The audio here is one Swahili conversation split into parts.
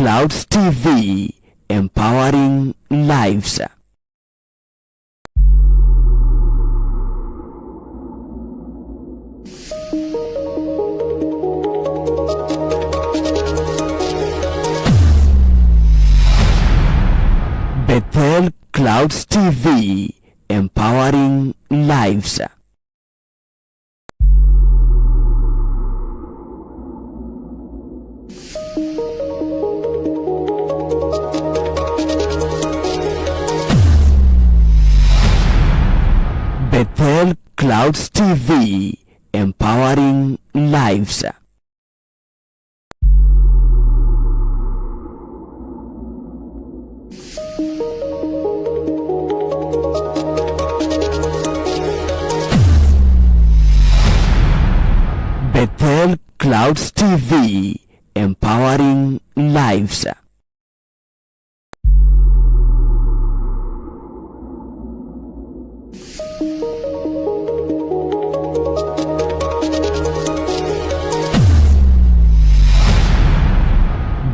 Clouds TV, empowering lives. Bethel Clouds TV, empowering lives. Bethel Clouds TV, empowering lives. Bethel Clouds TV, empowering lives.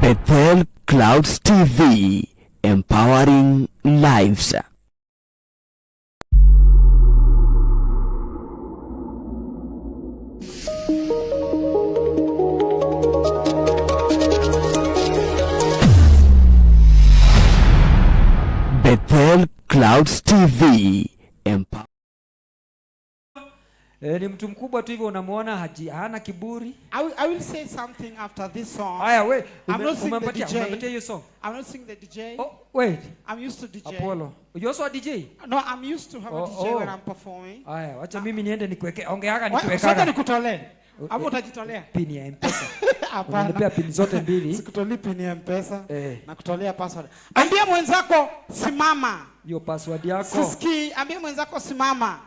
Bethel Clouds TV, empowering lives. Bethel Clouds TV, empower. E, ni mtu mkubwa tu hivyo unamuona hana kiburi. I will say something after this song. Haya we, I'm not seeing the umempatia DJ. umempatia hiyo song. I'm not seeing the DJ. Oh, wait. I'm used to DJ. Apollo. You also a DJ? No, I'm used to have a Oh, DJ oh. when I'm performing. Haya, wacha mimi niende nikuweke. Ongeaga Sasa nikuwekaga. nikutolee. Ama utajitolea? Pin ya M-Pesa. Hapana. Unanipea pin zote mbili. Sikutolii pin ya M-Pesa. Eh. Na kutolea password. Ambia mwenzako simama. Hiyo password yako. Sisikii. Ambia mwenzako simama.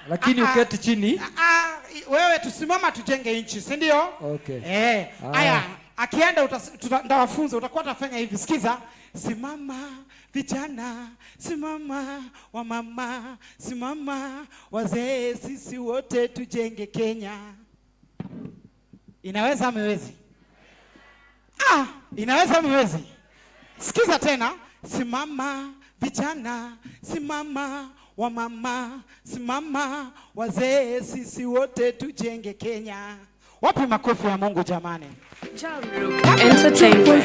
Lakini Ah, ah. uketi chini. Ah, ah, wewe tusimama tujenge nchi, si ndio? Okay. Eh, Ah. haya akienda nitawafunza, utakuwa utafanya hivi. Sikiza, simama vijana, simama wamama, simama wazee, sisi wote tujenge Kenya. Inaweza ama haiwezi? Ah, inaweza ama haiwezi? Sikiza tena, simama vijana, simama wamama, simama wazee, sisi wote tujenge Kenya. Wapi makofi ya Mungu jamani? Entertainment.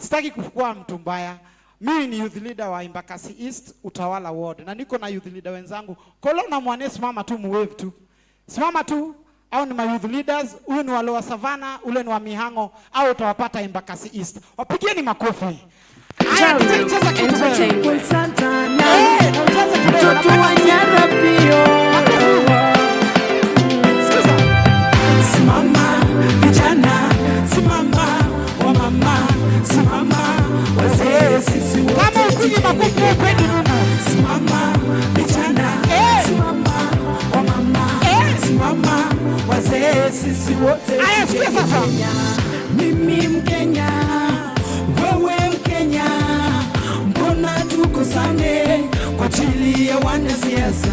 Sitaki kukua mtu mbaya. Mimi ni youth leader wa Embakasi East Utawala Ward na niko na youth leader wenzangu. Kolo na Mwane, simama tu muwave tu. Simama tu au ni ma youth leaders, huyu ni wa Lower Savannah, ule ni wa Mihango au utawapata Embakasi East. Wapigieni makofi. Haya, DJ, cheza kitu wewe. Entertainment. Eh, na ucheze kidogo. Sikiza. Simama vijana, simama wamama, simama wazee, sisi wote. Kama upigi makofi upendi Mungu. Simama vijana, simama wamama, simama wazee, sisi wote. Aya, sikia sasa. Mimi Mkenya, wewe Mkenya, mbona tukosane kwa ajili ya wanasiasa?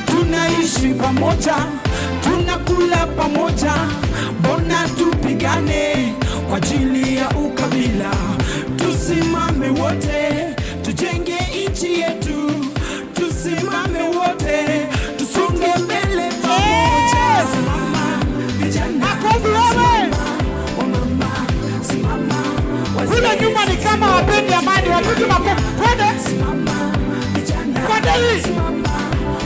Tunaishi pamoja, tunakula pamoja, mbona tupigane kwa ajili ya ukabila? Tusimame wote, tujenge nchi yetu, tusimame wote, tusonge mbele pamoja. Simama vijana, Makofi wewe. wamama, simama wazee, Kule nyuma ni kama wapendi amani, wapige makofi. Twende. simama vijana, Twende hii. simama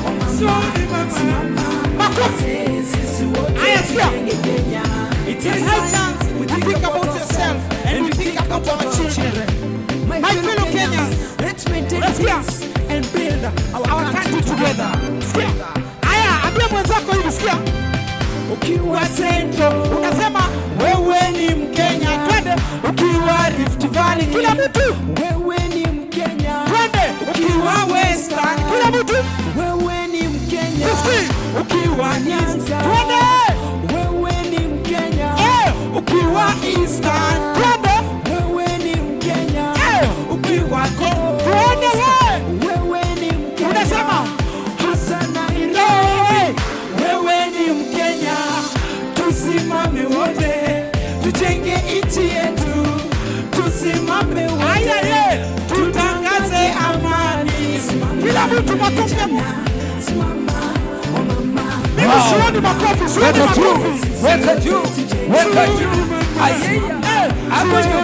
wamama, simama Makofi. wazee, sisi wote Aya, sikia. tujenge Kenya. It is High time chance we we think about yourself and we think about our children. My My fellow fellow Kenyans, Kenyans, let's maintain Let's hear. peace and build our Our country together. Sikia. Aya, ambia mwenzako hivi, sikia. Ukiwa Central, Unasema wewe ni Mkenya. Twende. Ukiwa Rift Valley, Kila mtu. wewe ni Mkenya. Twende. Ukiwa Western, Kila mtu. wewe ni Mkenya. Sikia. Ukiwa Nyanza, Twende. wewe ni Mkenya. Eh. Ukiwa Eastern, Twende. wewe ni Mkenya. Eh. Ukiwa Coast, Twende we. wewe ni Mkenya. Unasema? Hasa Nairobi, wewe ni Mkenya. Tusimame wote, mtu makofi ya Mungu. Simama wamama. Mimi sioni makofi, sioni Weka juu, makofi. Weka juu, weka juu. Ayeya. Hapo ndio.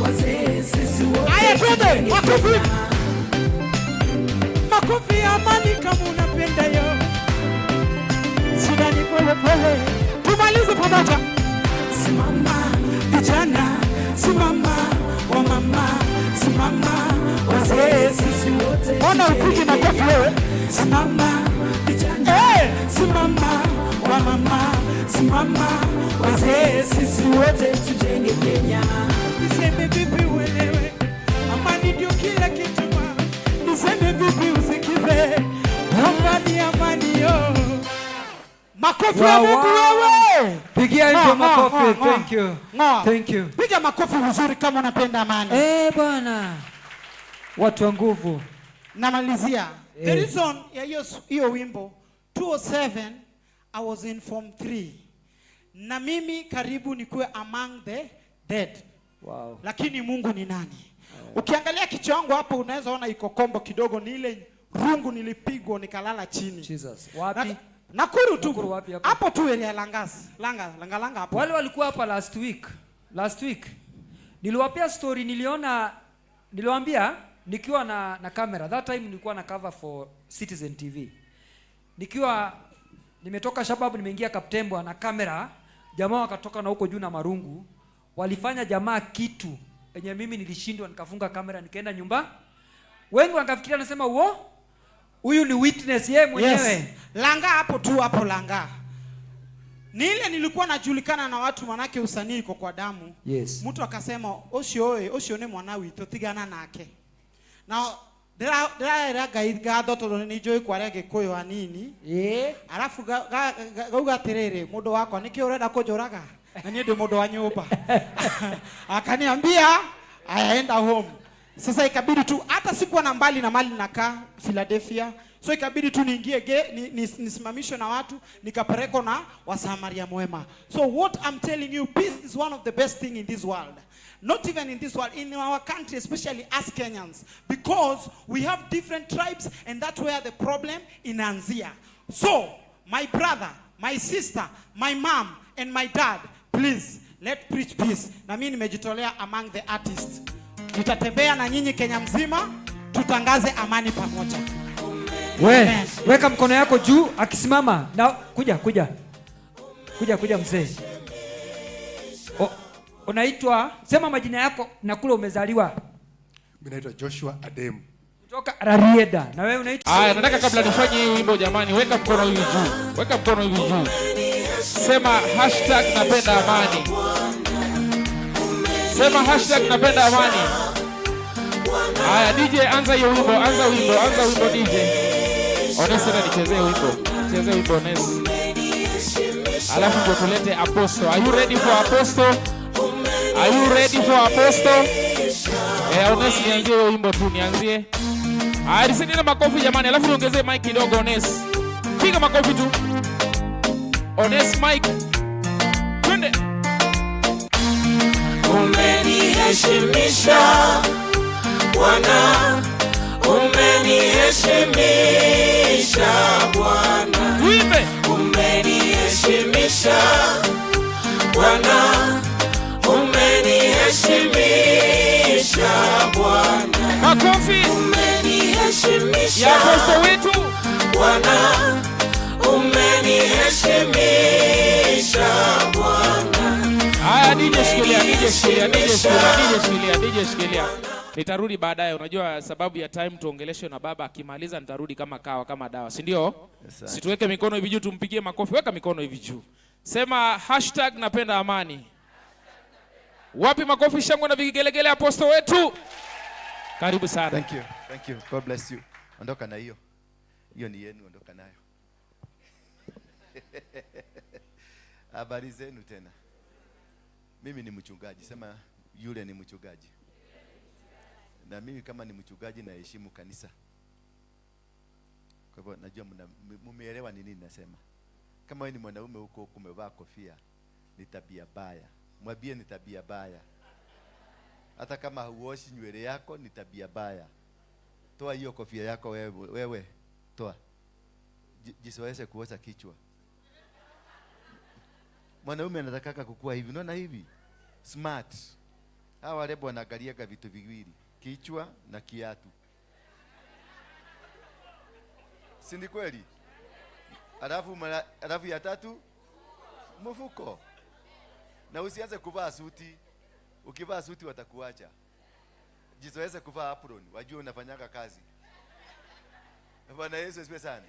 Wazee sisi wote. Haya, twende makofi. Makofi ya amani kama unapenda yo. Shida ni pole pole. Tumalize pamoja. Simama vijana, simama wamama, simama wazee, sisi wote. Mbona upigi makofi wewe? Simama vijana, Eh! Simama wamama, simama wazee, sisi wote tujenge Kenya. Niseme vipi uelewe? Amani ndio kila kitu ma. Niseme vipi usikize? Amani, amani yo. Makofi ya Wow, Mungu wow. wewe. Pigia Ng'oa, ndio ng'oa, makofi. ng'oa, Thank you. ng'oa. Thank you. Piga makofi vizuri kama unapenda amani. Eh, bwana. Watu wa nguvu. Namalizia. The Eh. reason ya hiyo wimbo, 207 I was in form 3. Na mimi karibu nikuwe among the dead. Lakini Mungu ni nani? Ukiangalia kichwa yangu hapo unaweza ona iko kombo kidogo, ni ile rungu nilipigwa nikalala chini. Jesus. Wapi? Nakuru tu. Nakuru wapi hapo? Hapo tu area Langas. Langa, Langa, Langa hapo. Wale walikuwa hapa last week. Last week niliwapea story, niliona, niliwaambia nikiwa na camera. That time nilikuwa na cover for Citizen TV. Nikiwa nimetoka Shababu nimeingia Kaptembwa na kamera, jamaa wakatoka na huko juu na marungu. Walifanya jamaa kitu yenye mimi nilishindwa, nikafunga kamera nikaenda nyumba. Wengi wakafikiria nasema uo huyu ni witness yeye mwenyewe. Yes. Langa hapo tu hapo Langa. Ni ile nilikuwa najulikana na watu manake usanii iko kwa damu. Mtu akasema ucio ucio ni mwana witũ tigana nake. Na ndĩraera Ngai ngatho tondũ nĩ njũĩ kwaria Gĩkũyũ hanini. Arabu gauga atĩrĩrĩ, mũndũ wakwa nĩkĩ ũrenda kũnjũraga? Na niĩ ndĩ mũndũ wa nyũmba. Akaniambia ayaenda home. Sasa ikabidi tu, hata sikuwa na mbali na mali nakaa Philadelphia. So ikabidi tu niingie ge, nisimamishwe na watu, nikapelekwa na Wasamaria mwema. So what I'm telling you, peace is one of the best thing in this world. Not even in this world, in our country, especially us Kenyans, because we have different tribes and that's where the problem inaanzia. So, my brother, my sister, my mom and my dad, please, let preach peace. Na mimi nimejitolea among the artists. Nitatembea na nyinyi Kenya mzima, tutangaze amani pamoja. We, Amen. weka mkono yako juu akisimama. Na kuja, kuja. Kuja, kuja mzee. Unaitwa, sema majina yako na kule umezaliwa. Mimi naitwa Joshua Adem. Kutoka Rarieda. Na wewe unaitwa? Haya, nataka kabla nifanye hii wimbo jamani, weka mkono hivi juu. Weka mkono hivi juu. Sema hashtag napenda amani. Sema hashtag napenda amani. Haya, DJ anza hiyo wimbo, anza wimbo, anza wimbo DJ. Onesi na nichezee wimbo. Nichezee wimbo Onesi. Alafu ndio tulete Apostle. Are you ready for Apostle? Are you ready for Apostle? Onesi nianzie hiyo wimbo tu, nianzie. Haya, nisini na makofi jamani, alafu niongezee mic kidogo Onesi. Piga makofi tu. Onesi mic. Twende. Umeniheshimisha Bwana, umeniheshimisha Bwana. Tuimbe. Umeniheshimisha Bwana, umeniheshimisha Bwana. Makofi Umeniheshimisha ya apostle wetu. Bwana, umeniheshimisha Bwana. Haya, DJ shikilia, DJ shikilia, DJ shikilia, DJ shikilia, DJ shikilia. Nitarudi baadaye, unajua sababu ya time tuongeleshwe na baba, akimaliza nitarudi kama kawa kama dawa, si ndio? Yes, sir. Situweke mikono hivi juu tumpigie makofi. Weka mikono hivi juu. Sema hashtag napenda amani. Wapi makofi, shangwe na vigelegele apostle wetu? Karibu sana. Thank you. Thank you. God bless you. Ondoka na hiyo. Hiyo ni yenu, ondoka nayo. Habari zenu tena. Mimi ni mchungaji. Sema yule ni mchungaji. Na mimi kama ni mchungaji naheshimu kanisa. Kwa hivyo najua mmeelewa ni nini nasema. Kama wewe ni mwanaume huko huko umevaa kofia, ni tabia baya. Mwambie ni tabia baya. Hata kama huoshi nywele yako ni tabia baya. Toa hiyo kofia yako wewe, wewe. Toa. Jizoeshe kuosha kichwa. Mwanaume anatakaka kukua hivi, unaona hivi? Smart. Hawa warembo wanaangaliaga vitu viwili, kichwa na kiatu. Si ni kweli? Alafu ya tatu mfuko. Na usianze kuvaa suti. Ukivaa suti watakuacha. Jizoeze kuvaa apron, wajue unafanyaga kazi. Bwana Yesu asifiwe sana.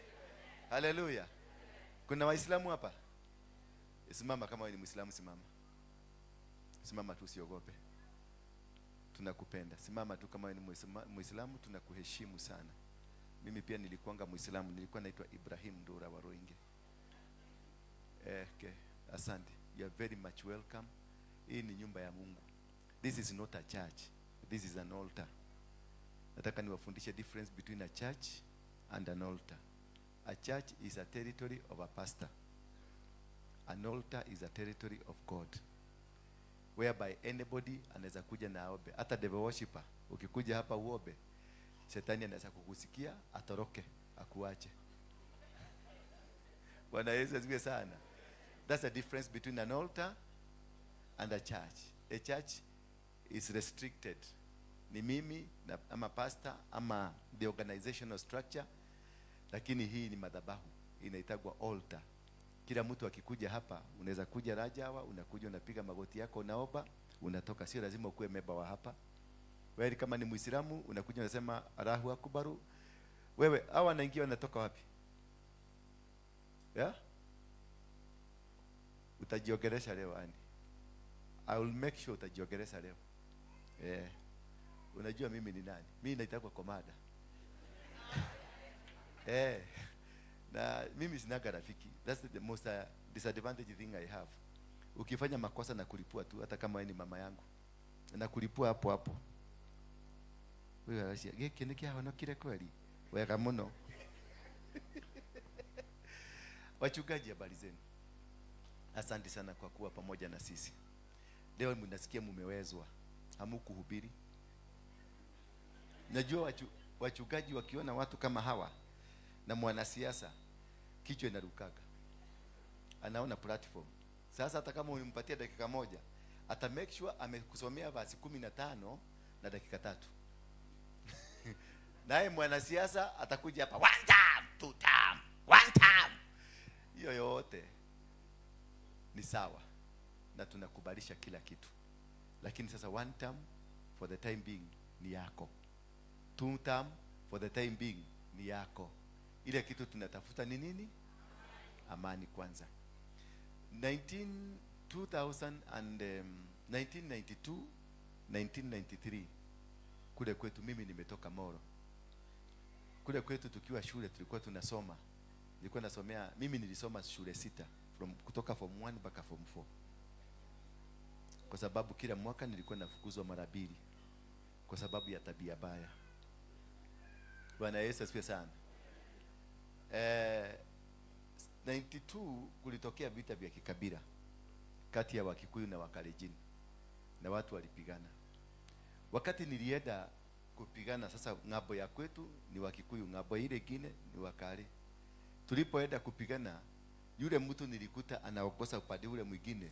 Haleluya. Kuna Waislamu hapa? Simama kama wewe ni Muislamu, simama. Simama tu, usiogope. Tunakupenda. Simama tu kama wewe ni Muislamu, tunakuheshimu sana. Mimi pia nilikuanga Muislamu, nilikuwa naitwa Ibrahim Ndura wa Roinge. Okay. Asante. You are very much welcome. Hii ni nyumba ya Mungu. This is not a church. This is an altar. Nataka niwafundishe difference between a church and an altar. A church is a territory of a pastor. An altar is a territory of God, whereby anybody anaweza kuja na aombe. Hata devil worshipper, ukikuja hapa uombe, shetani anaweza kukusikia, atoroke, akuache. Bwana Yesu asifiwe sana. That's the difference between an altar and a church. A church is restricted. Ni mimi na, ama pastor ama the organizational structure, lakini hii ni madhabahu inaitagwa altar. Kila mtu akikuja hapa, unaweza kuja Rajawa, unakuja unapiga magoti yako, unaomba, unatoka. Sio lazima ukuwe member wa hapa. Wewe kama ni Muislamu unakuja unasema Allahu Akbaru. Wewe hawa wanaingia wanatoka wapi? Yeah? Utajiongelesha leo yani. I will make sure utajiongelesha leo. Yeah. Unajua mimi ni nani? Mimi naitwa Komada. Na mimi sinaga rafiki. That's the most disadvantage thing I have. Ukifanya makosa na kulipua tu, hata kama wewe ni mama yangu. Na kulipua hapo hapo. Wewe aracia, giki ni kĩahonokire kweli? Wega muno. Wachungaji, habari zenu? Asante sana kwa kuwa pamoja na sisi. Leo mnasikia mumewezwa. Hamukuhubiri. Najua wachungaji wakiona watu kama hawa na mwanasiasa, kichwa inarukaga. Anaona platform. Sasa hata kama ulimpatia dakika moja, ata make sure amekusomea verse 15 na dakika 3. Naye mwanasiasa atakuja hapa one time, two time, one time. Hiyo yote ni sawa na tunakubalisha kila kitu. Lakini sasa one term for the time being ni yako. Two term for the time being ni yako. Ile kitu tunatafuta ni nini? Amani kwanza. 1992, 1993 kule kwetu, mimi nimetoka Moro. Kule kwetu tukiwa shule tulikuwa tunasoma. Nilikuwa nasomea, mimi nilisoma shule 6 kutoka form 1 mpaka form 4. Kwa sababu kila mwaka nilikuwa nafukuzwa mara 2 kwa sababu ya tabia baya. Bwana Yesu asifiwe sana. 92 kulitokea vita vya kikabila kati ya Wakikuyu na Wakalenjin, na watu walipigana. Wakati nilienda kupigana, sasa ng'ambo ya kwetu ni Wakikuyu, ng'ambo ile ingine ni Wakale. Tulipoenda kupigana, yule mtu nilikuta anaokosa upande ule mwingine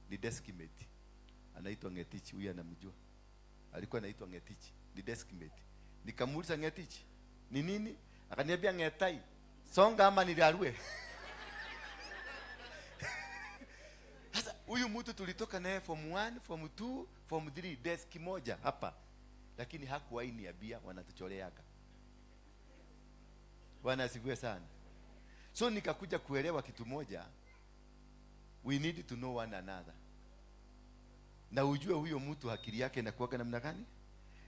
ni deskmate. Anaitwa Ngetichi, huyu anamjua. Alikuwa anaitwa Ngetichi, ni deskmate. Nikamuuliza Ngetichi, ni nini? Akaniambia Ngetai, songa ama niliarue. Sasa huyu mtu tulitoka naye form 1, form 2, form 3, desk moja hapa. Lakini hakuwahi niambia, wanatuchoreaga. Bwana asifiwe sana. So nikakuja kuelewa kitu moja, we need to know one another. Na ujue huyo mtu akili yake inakuwaga namna gani?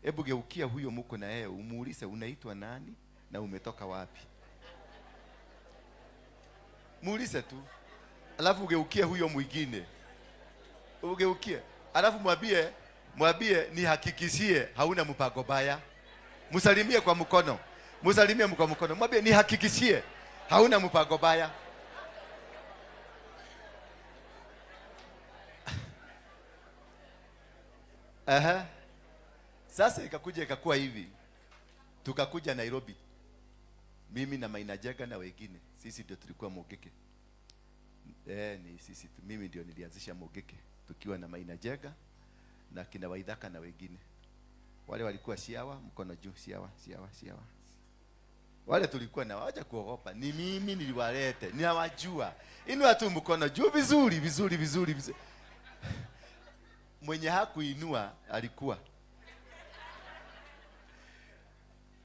Hebu geukia huyo mko na yeye, umuulize unaitwa nani na umetoka wapi. Muulize tu. Alafu ugeukie huyo mwingine. Ugeukie. Alafu mwambie nihakikishie hauna mpango baya. Msalimie kwa mkono. Msalimie kwa mkono. Mwambie nihakikishie hauna mpango baya. Aha. Sasa ikakuja ikakuwa hivi, tukakuja Nairobi, mimi na Maina Njenga na wengine, sisi ndio tulikuwa Mungiki. Ni sisi tu, mimi ndio nilianzisha Mungiki tukiwa na Maina Njenga na kina Waithaka na wengine. Wale walikuwa Siawa, mkono juu, Siawa, Siawa, Siawa. Wale tulikuwa na wacha kuogopa, ni mimi niliwalete, ninawajua. Inua tu mkono juu vizuri, vizuri, vizuri, vizuri. Mwenye hakuinua alikuwa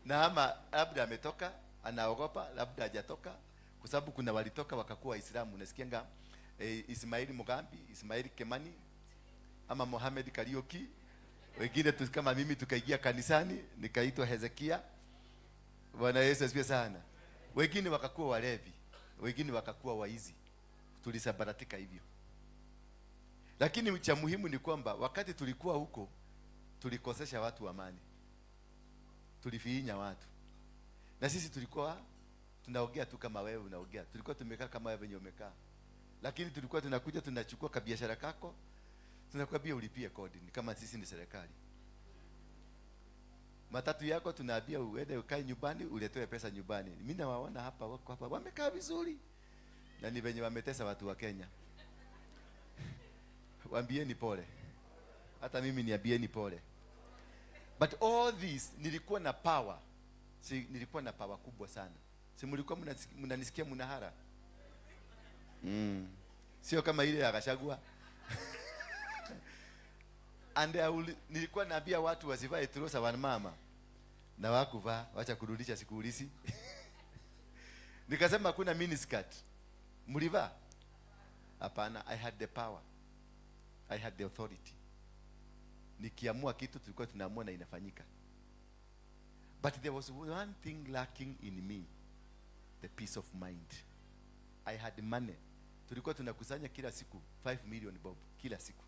na ama labda ametoka anaogopa, labda hajatoka, kwa sababu kuna walitoka wakakuwa Waislamu. Unasikianga Ismaili Mugambi, Ismaili Kemani ama Mohamed Kariuki, wengine tu kama mimi tukaingia kanisani nikaitwa Hezekia. Bwana Yesu asifiwe sana. Wengine wakakuwa walevi, wengine wakakuwa waizi. Tulisambaratika hivyo. Lakini cha muhimu ni kwamba wakati tulikuwa huko tulikosesha watu amani, tulifiinya watu, na sisi tulikuwa tunaongea tu kama wewe unaongea, tulikuwa tumekaa kama wewe venye umekaa, lakini tulikuwa tunakuja tunachukua kabiashara kako, tunakwambia ulipie kodi, ni kama sisi ni serikali. Matatu yako tunaambia uende ukae nyumbani, uletewe pesa nyumbani. Mimi nawaona hapa, wako hapa wamekaa vizuri, na ni venye wametesa watu wa Kenya. Waambieni pole, hata mimi niambieni pole. But all this nilikuwa na power. Si, nilikuwa na power kubwa sana. Si mlikuwa mnanisikia mnahara? Sio kama ile ya Gachagua. And nilikuwa naambia watu wasivae trouser wa mama. Na wakuvaa, wacha kurudisha siku hizi. Nikasema hakuna miniskirt. Mlivaa? Hapana, I had the power. I had the authority. Nikiamua kitu tulikuwa tunaamua na inafanyika. But there was one thing lacking in me, the peace of mind. I had money. Tulikuwa tunakusanya kila siku 5 million bob kila siku.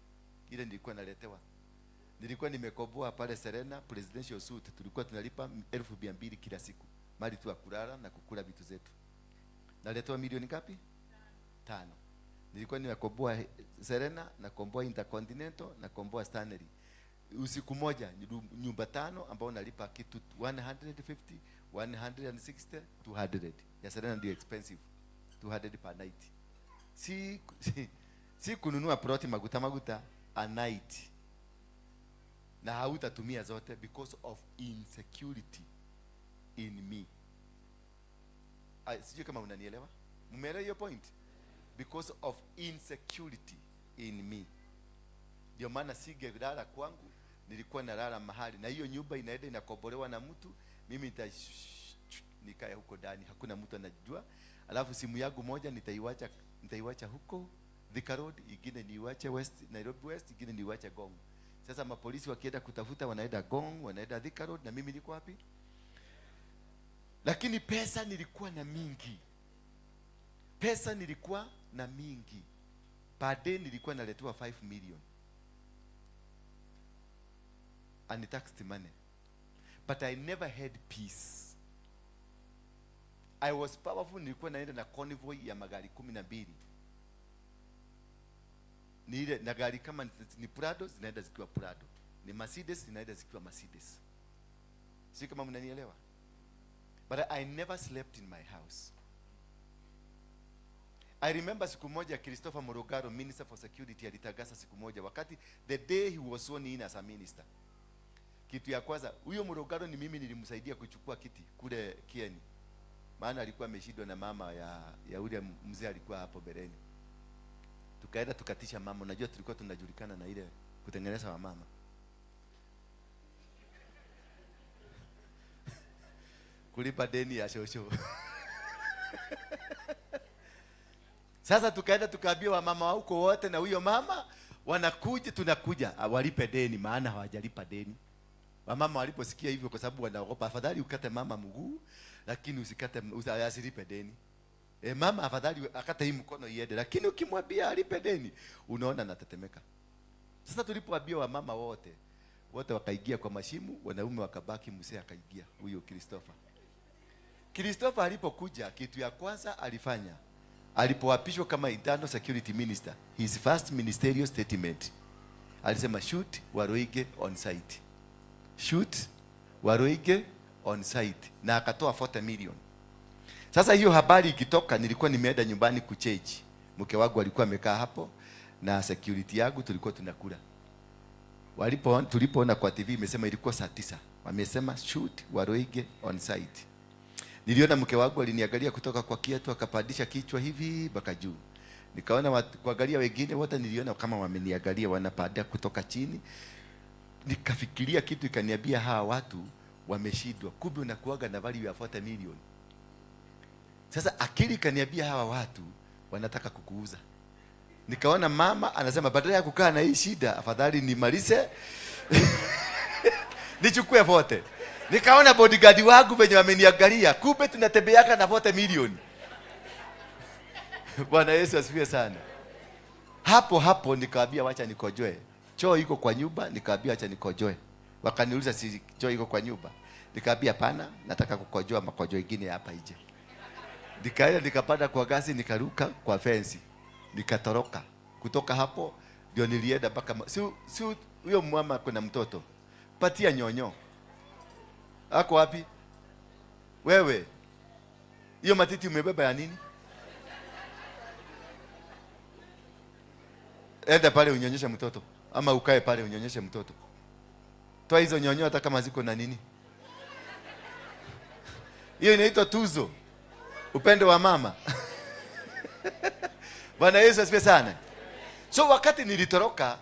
Ile nilikuwa naletewa. Nilikuwa nimekoboa pale Serena presidential suite, tulikuwa tunalipa 2,200 kila siku. Mali tu ya kulala na kukula vitu zetu. Naletewa milioni ngapi? 5. Nilikuwa nimekoboa Serena, nakomboa Intercontinental, nakomboa Stanley. Usiku moja nyumba 5 ambao nalipa kitu 150, 160, 200. Ya Serena ndio expensive. 200 per night. Si kununua ploti maguta maguta a night. Na hautatumia zote because of insecurity in me. Sijui kama unanielewa. Mmeelewa hiyo point? Because of insecurity in me. Ndio maana singelala kwangu, nilikuwa nalala mahali. Na hiyo nyumba inaenda inakombolewa na mtu, mimi nikae huko ndani, hakuna mtu anajua. Alafu simu yangu moja nitaiwacha huko Thika Road, ingine niiwache West, Nairobi West, ingine niiwache Ngong. Sasa mapolisi wakienda kutafuta wanaenda Ngong, wanaenda Thika Road, na mimi niko wapi? Lakini pesa nilikuwa na mingi. Pesa nilikuwa na mingi. Per day nilikuwa naletewa 5 million. Untaxed money. But I never had peace. I was powerful, nilikuwa naenda na convoy ya magari 12. Ni ile na gari kama ni Prado zinaenda zikiwa Prado. Ni Mercedes zinaenda zikiwa Mercedes. Sio kama mnanielewa? But I never slept in my house. I remember siku moja Christopher Murugaro, Minister for Security, alitangaza siku moja wakati the day he was sworn in as a minister. Kitu ya kwanza, huyo Murugaro ni mimi nilimsaidia kuchukua kiti kule Kieni. Maana alikuwa ameshindwa na mama ya ule mzee alikuwa hapo bereni. Tukaenda tukatisha mama, unajua tulikuwa tunajulikana na ile kutengeneza wa mama. Kulipa deni ya shosho. Sasa tukaenda tukaambia wamama huko wote na huyo mama wanakuja, tunakuja walipe deni maana hawajalipa deni. Wamama waliposikia hivyo, kwa sababu wanaogopa, afadhali ukate mama mguu lakini usikate asilipe deni. Mama afadhali akate hii mkono iende, lakini ukimwambia alipe deni unaona anatetemeka. Sasa tulipoambia wamama wote, wote wakaingia kwa mashimu, wanaume wakabaki, mzee akaingia huyo Christopher. Christopher alipokuja, kitu ya kwanza alifanya alipoapishwa kama internal security minister, his first ministerial statement alisema shoot Waruinge on site. Shoot Waruinge on site, na akatoa 40 million. Sasa hiyo habari ikitoka, nilikuwa nimeenda nyumbani kucheji. Mke wangu alikuwa amekaa hapo na security yangu, tulikuwa tunakula. Tulipoona kwa TV imesema, ilikuwa saa 9, wamesema, "Shoot Waruinge on site." Niliona mke wangu aliniangalia kutoka kwa kiatu, akapandisha kichwa hivi mpaka juu. Nikaona kuangalia wengine wote, niliona kama wameniangalia wanapanda kutoka chini. Nikafikiria kitu ikaniambia hawa watu wameshindwa. Kumbe unakuaga na value ya 40 million. Sasa akili ikaniambia hawa watu wanataka kukuuza. Nikaona mama anasema badala ya kukaa na hii shida, afadhali nimalize nichukue 40. Nikaona bodyguard wangu venye wameniangalia, kumbe tunatembeaka na 40 million. Bwana Yesu asifiwe sana. Hapo hapo nikawaambia wacha nikojoe. Choo iko kwa nyumba, nikawaambia wacha nikojoe. Wakaniuliza, "Si choo iko kwa nyumba?" Nikawaambia hapana, nataka kukojoa makojo ingine hapa nje. Nikaenda nikapanda kwa gasi, nikaruka kwa fence, nikatoroka. Kutoka hapo ndio nilienda mpaka si huyo mama kuna mtoto, patia nyonyo. Ako wapi? Wewe, hiyo matiti umebeba ya nini? Enda pale unyonyeshe mtoto, ama ukae pale unyonyeshe mtoto. Toa hizo nyonyo hata kama ziko na nini. Hiyo inaitwa tuzo, upendo wa mama. Bwana Yesu asifiwe sana. So wakati nilitoroka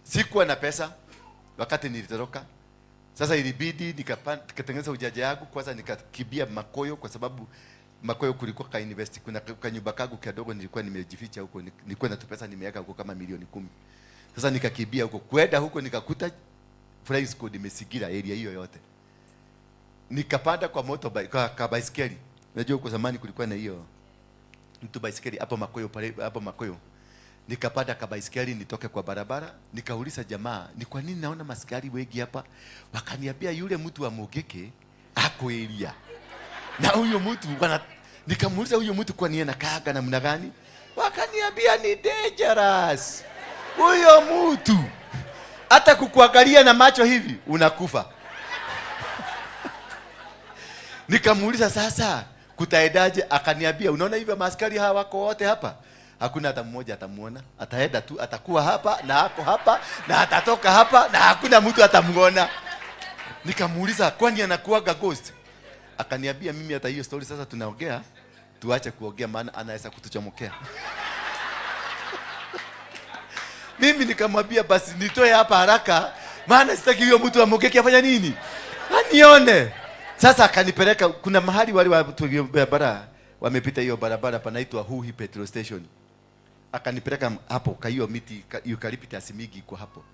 sikuwa na pesa. Wakati nilitoroka sasa ilibidi nikatengeneza ujanja yangu kwanza, nikakimbia Makoyo kwa sababu Makoyo kulikuwa ka invest, kuna kanyumba kangu kadogo nilikuwa nimejificha huko, nilikuwa na pesa nimeweka huko kama milioni 10. Sasa nikakimbia huko, kwenda huko nikakuta flying squad imezingira area hiyo yote. Nikapanda kwa motorbike, kwa baiskeli. Unajua huko zamani kulikuwa na hiyo mtu baiskeli hapo Makoyo pale, hapo Makoyo. Nikapanda ka baiskeli nitoke kwa barabara, nikauliza jamaa, ni kwa nini naona maskari wengi hapa? Wakaniambia yule mtu wa Mugeke ako area. Na huyo mtu wana, nikamuuliza huyo mtu kwa nini anakaaga namna gani? Wakaniambia ni dangerous. Huyo mtu hata kukuangalia na macho hivi unakufa. Nikamuuliza sasa kutaendaje? Akaniambia unaona hivi maaskari hawa wako wote hapa, hakuna hata mmoja atamuona, ataenda tu, atakuwa hapa na ako hapa na atatoka hapa na hakuna mtu atamuona. Nikamuuliza kwani anakuaga ghost? Akaniambia mimi hata hiyo story sasa tunaongea, tuache kuongea maana anaweza kutuchomokea. Mimi nikamwambia basi nitoe hapa haraka, maana sitaki huyo mtu amokeke afanya nini, anione. Sasa akanipeleka, kuna mahali wale watu wa barabara wamepita hiyo barabara panaitwa Huhi petrol station. Akanipeleka hapo kwa hiyo miti eucalyptus mingi iko hapo.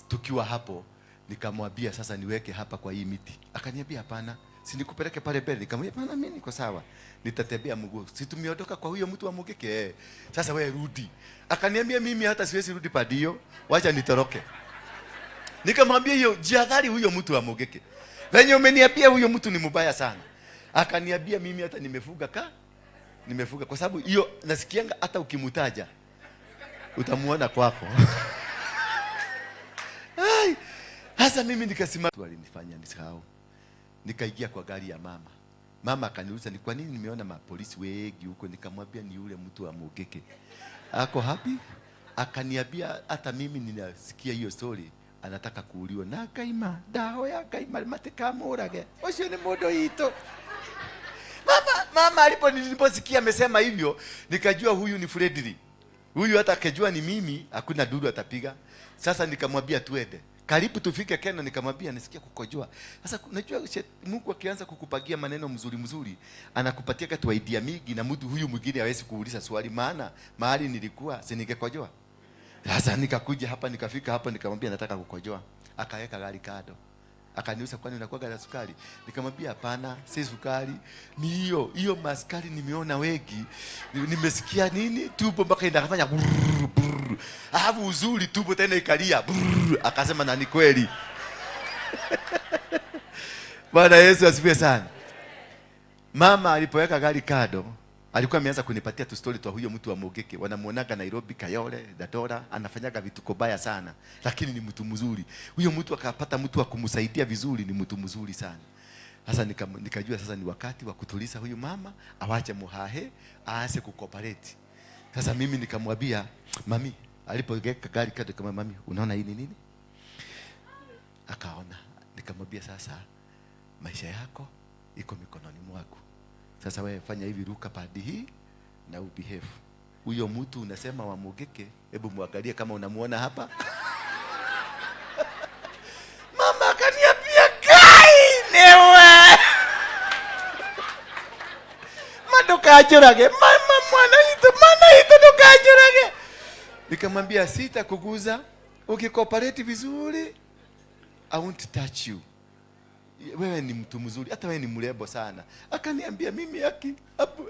Tukiwa hapo nikamwambia sasa niweke hapa kwa hii miti. Akaniambia hapana, si nikupeleke pale mbele. Nikamwambia hapana, mimi niko sawa, nitatembea mguu. Si tumeondoka kwa huyo mtu wa Mugeke? Sasa wewe rudi. Akaniambia mimi hata siwezi rudi padio, wacha nitoroke. Nikamwambia hiyo jihadhari huyo mtu wa Mugeke. Venye umeniambia huyo mtu ni mbaya sana. Akaniambia mimi hata nimefuga kwa sababu hiyo nasikianga hata ukimutaja utamuona kwako. Ai, sasa mimi nikasema alinifanya nisahau. Nikaingia kwa gari ya mama. Mama akaniuliza ni kwa nini nimeona mapolisi wengi huko, nikamwambia ni yule mtu wa Mugeke. Ako happy? Akaniambia hata mimi ninasikia hiyo story, anataka kuuliwa na kaima daho ya kaima matikamurage ucio ni mundu witũ. Mama alipo niliposikia amesema hivyo, nikajua huyu ni Fredri. Huyu hata akijua ni mimi, hakuna dudu atapiga. Sasa nikamwambia tuende. Karibu tufike Kenya, nikamwambia nisikia kukojoa. Sasa unajua Mungu akianza kukupagia maneno mzuri mzuri, anakupatia katu idea mingi na mtu huyu mwingine hawezi kuuliza swali, maana mahali nilikuwa si ningekojoa. Sasa nikakuja hapa, nikafika hapa, nikamwambia nataka kukojoa. Akaweka gari kando. Akaniuliza kwani unakuwa na sukari? Nikamwambia hapana, si sukari. Ni hiyo, hiyo maskari nimeona wengi. Nimesikia nini? Tumbo mpaka inafanya brrr, brrr. Alafu uzuri tumbo tena ikalia brrr. Akasema na ni kweli. Bwana Yesu asifiwe sana. Mama alipoweka gari kando, Alikuwa ameanza kunipatia tu story twa huyo mtu wa Mugeke. Wanamuonaga Nairobi, Kayole, Dandora, anafanyaga vituko baya sana, lakini ni mtu mzuri. Huyo mtu akapata mtu wa kumsaidia vizuri, ni mtu mzuri sana. Sasa nikajua sasa ni wakati wa kutuliza huyu mama, awache muhahe, aanze kucooperate. Sasa mimi nikamwambia mami, alipoweka gari kando, kama mami, unaona hii ni nini? Akaona. Nikamwambia sasa maisha yako iko mikononi mwako. Sasa wewe fanya hivi, ruka padi hii na ubehave. Huyo mtu unasema wa Mugeke, hebu muangalie kama unamuona hapa. Mama akaniambia, "Kai newe. Ma ndukanjũrage, mama mwana itu, mwana itu ndukanjũrage." Nikamwambia sitakuguza, ukicooperate vizuri I won't touch you. Wewe ni mtu mzuri, hata wewe ni mrembo sana. Akaniambia mimi aki,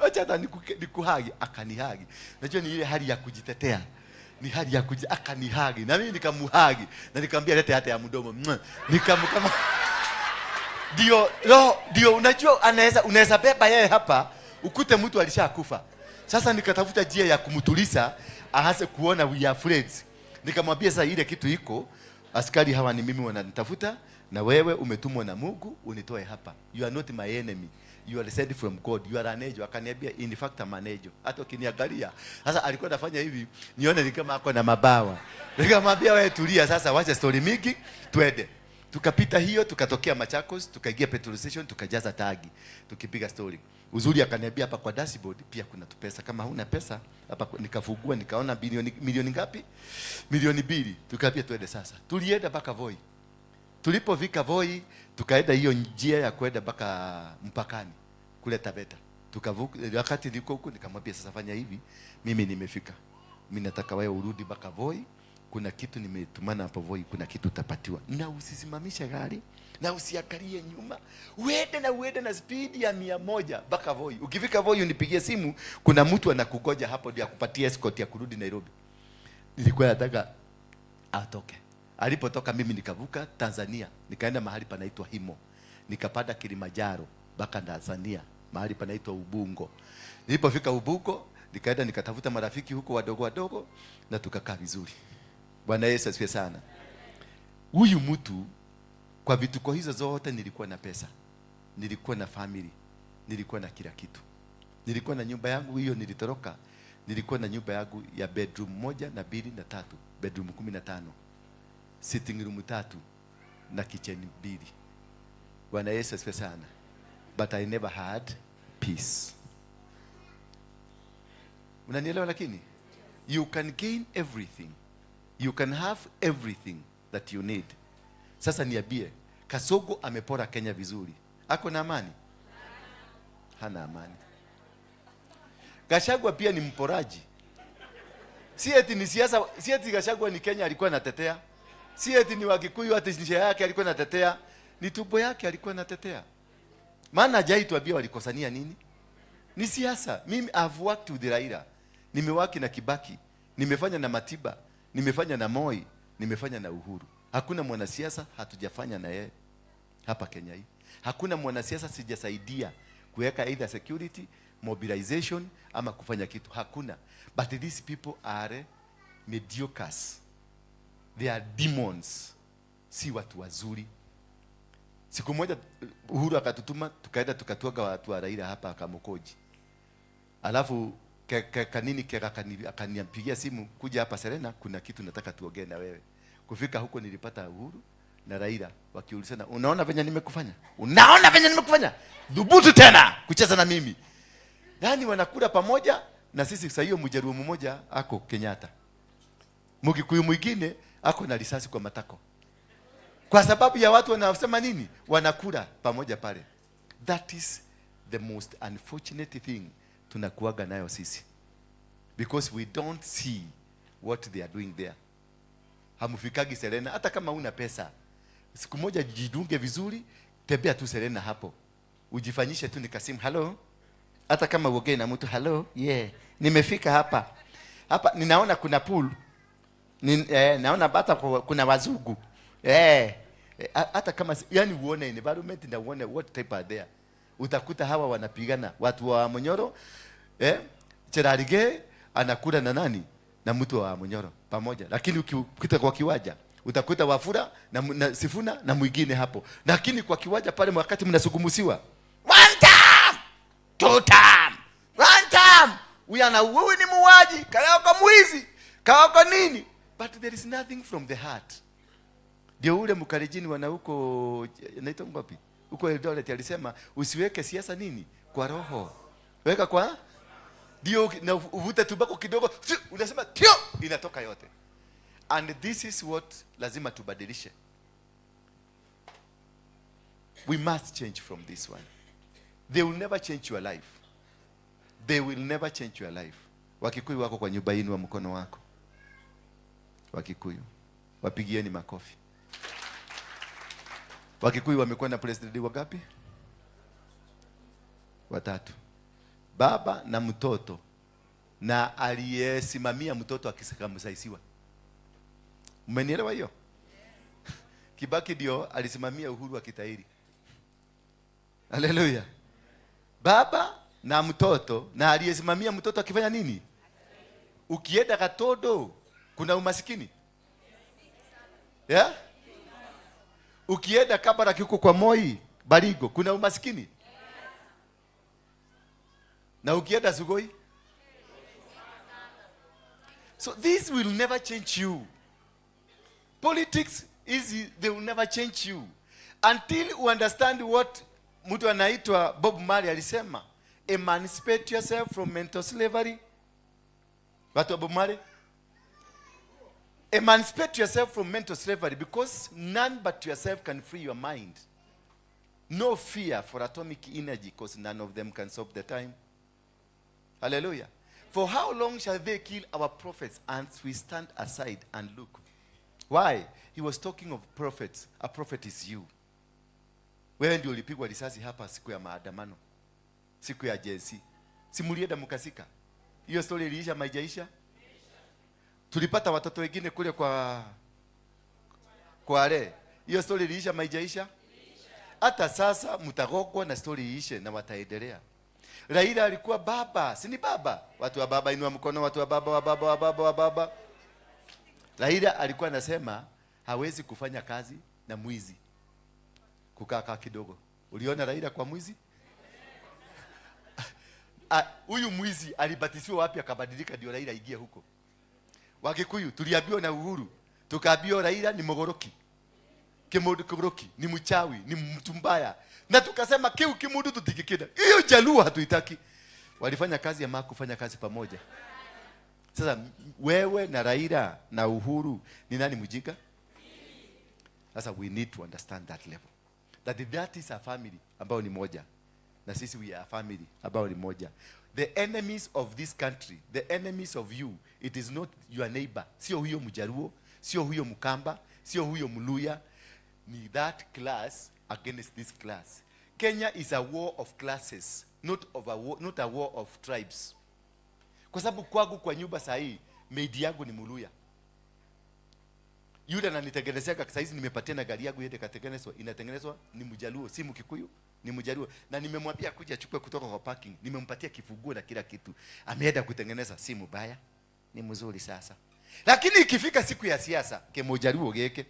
acha hata nikuhug. Akanihug. Najua ni ile hali ya kujitetea. Ni hali ya akanihug. Na mimi nikamuhug. Na nikamwambia lete hata ya mdomo. Mwah. Nikamkama. Ndio, roho, ndio unajua unaweza beba yeye hapa ukute mtu alishakufa. Sasa nikatafuta njia ya kumtuliza aanze kuona we are friends. Nikamwambia sasa ile kitu iko, askari hawa ni mimi wananitafuta na wewe umetumwa na Mungu unitoe hapa. You are not my enemy. You are sent from God. You are an angel. Akaniambia in fact I'm an angel. Hata ukiniangalia. Sasa alikuwa anafanya hivi nione ni kama ako na mabawa. Nikamwambia wewe tulia sasa, wacha story mingi, twende. Tukapita hiyo, tukatokea Machakos, tukaingia petrol station, tukajaza tagi, tukipiga story. Uzuri akaniambia hapa kwa dashboard pia kuna tupesa, kama huna pesa hapa. Nikafungua nikaona bilioni, milioni ngapi? 2 milioni. Tukaambia twende sasa. Tulienda mpaka Voi. Tulipofika Voi, tukaenda hiyo njia ya kwenda mpaka mpakani kule Taveta. Tukavuka. Wakati niko huko nikamwambia sasa fanya hivi, mimi nimefika. Mimi nataka wewe urudi mpaka Voi. Kuna kitu nimetumana hapo Voi, kuna kitu utapatiwa. Na usisimamishe gari na usiangalie nyuma. Uende na uende na spidi ya 100 mpaka Voi. Ukifika Voi unipigie simu, kuna mtu anakugoja hapo ndio akupatie escort ya kurudi Nairobi. Nilikuwa nataka atoke. Alipotoka mimi nikavuka Tanzania, nikaenda mahali panaitwa Himo. Nikapanda Kilimanjaro mpaka Tanzania, mahali panaitwa Ubungo. Nilipofika Ubungo, nikaenda nikatafuta marafiki huko wadogo wadogo na tukakaa vizuri. Bwana Yesu asifiwe sana. Huyu mtu kwa vituko hizo zote, nilikuwa na pesa, nilikuwa na family, nilikuwa na kila kitu. Nilikuwa na nyumba yangu hiyo nilitoroka, nilikuwa na nyumba yangu ya bedroom moja na mbili na tatu, bedroom 15, sitting room tatu na kitchen mbili. Bwana Yesu asifiwe sana. But I never had peace. Unanielewa lakini? You can gain everything. You can have everything that you need. Sasa niambie, Kasongo amepora Kenya vizuri. Ako na amani? Hana amani. Gachagua pia ni mporaji. Si eti ni siasa, si eti Gachagua ni Kenya alikuwa anatetea. Si eti ni Wakikuyu ati njia yake alikuwa anatetea. Ni tumbo yake alikuwa anatetea. Maana hajai tuambia walikosania nini? Ni siasa. Mimi I've worked with Raila. Nimework na Kibaki. Nimefanya na Matiba. Nimefanya na Moi. Nimefanya na Uhuru. Hakuna mwanasiasa hatujafanya na yeye hapa Kenya hii. Hakuna mwanasiasa sijasaidia kuweka either security, mobilization ama kufanya kitu. Hakuna. But these people are mediocres. They are demons. Si watu wazuri. Siku moja Uhuru akatutuma tukaenda tukatwaga watu wa Raila hapa Kamukunji. Alafu kanini ke akanipigia simu, kuja hapa Serena, kuna kitu nataka tuongee na wewe. Kufika huko nilipata Uhuru na Raila wakiulizana, unaona venye nimekufanya? Unaona venye nimekufanya? Dhubutu tena kucheza na mimi. Yaani wanakula pamoja na sisi. Sasa hiyo Mjaluo mmoja ako Kenyatta. Mkikuyu mwingine ako na risasi kwa matako. Kwa sababu ya watu wanasema nini? Wanakula pamoja pale. That is the most unfortunate thing tunakuaga nayo sisi. Because we don't see what they are doing there. Hamufikagi Serena hata kama una pesa. Siku moja jidunge vizuri, tembea tu Serena hapo. Ujifanyishe tu ni kasimu, hello. Hata kama uongee na mtu, hello, yeah. Nimefika hapa. Hapa ninaona kuna pool. Naona hata kuna wazungu. Hata kama yani uone environment na uone what type are there. Utakuta hawa wanapigana watu wa Monyoro. Cherargei anakula na nani? Na mtu wa Munyoro pamoja. Lakini ukikuta kwa kiwanja utakuta Wafula na Sifuna na mwingine hapo. Lakini kwa kiwanja pale wakati mnasugumusiwa, one time, two time, one time. Huyu ana wewe ni muuaji, kayako mwizi, kayako nini? But there is nothing from the heart. Ndio ule Mkalenjini wana huko inaitwa ngapi? Huko Eldoret alisema usiweke siasa nini? Kwa roho. Weka kwa ndio, na uvute tubako kidogo, unasema tio, inatoka yote. And this is what lazima tubadilishe. We must change from this one. They will never change your life. They will never change your life. Wakikuyu wako kwa nyumba yenu wa mkono wako. Wakikuyu, wapigieni makofi. Wakikuyu wamekuwa na president wangapi? Watatu. Baba na mtoto, na aliyesimamia mtoto akisakamsaisiwa. Mmenielewa hiyo? Kibaki ndio alisimamia Uhuru akitahiri. Haleluya. Baba na mtoto, na aliyesimamia mtoto akifanya nini? Ukienda Katodo kuna umasikini? Yeah? Ukienda Kabarak huko kwa Moi Baringo kuna umasikini? Na ukienda Sugoi? So this will never change you. Politics is, they will never change you until you understand what mtu anaitwa Bob Marley alisema, emancipate yourself from mental slavery. Watu wa Bob Marley, emancipate yourself from mental slavery, because none but yourself can free your mind. No fear for atomic energy, because none of them can stop the time. Hallelujah. For how long shall they kill our prophets and we stand aside and look? Why? He was talking of prophets. A prophet is you. Wewe ndio ulipigwa risasi hapa siku ya maandamano, siku ya JC. Si mulienda mkasika? Hiyo story iliisha maijaisha? Tulipata watoto wengine kule kwa Kwale. Hiyo story iliisha maijaisha? Hata sasa mtagogwa na story iishe na wataendelea. Raila alikuwa baba, si ni baba? Watu wa baba inua mkono, watu wa baba, wa baba, wa baba, wa baba. Raila alikuwa anasema hawezi kufanya kazi na mwizi. Kukaa kidogo. Uliona Raila kwa mwizi? Huyu mwizi alibatisiwa wapi akabadilika ndio Raila ingie huko? Wakikuyu tuliambiwa na Uhuru, tukaambiwa Raila ni mogoroki. Kimundu kigoroki, ni mchawi, ni mtu mbaya. Na tukasema kiu kimundu tutikikida. Hiyo Jaluo hatuitaki. Walifanya kazi ya maku kufanya kazi pamoja. Sasa wewe na Raila na Uhuru ni nani mjinga? Sasa we need to understand that level. That is a family ambao ni moja. Na sisi we are a family ambao ni moja. The enemies of this country, the enemies of you, it is not your neighbor. Sio huyo Mjaluo, sio huyo Mkamba, sio huyo Mluya. Ni that class against this class. Kenya is a war of classes, not of a war, not a war of tribes. Kwa sababu kwangu kwa nyumba saa hii, maid yangu ni Mluya. Yule ananitengenezea saa hizi nimepatia na gari yangu iende katengenezwa, inatengenezwa ni Mjaluo, si Mkikuyu, ni Mjaluo. Na nimemwambia kuja achukue kutoka kwa parking, nimempatia kifunguo na kila kitu. Ameenda kutengeneza, si mbaya, ni mzuri sasa. Lakini ikifika siku ya siasa, kemojaluo geke.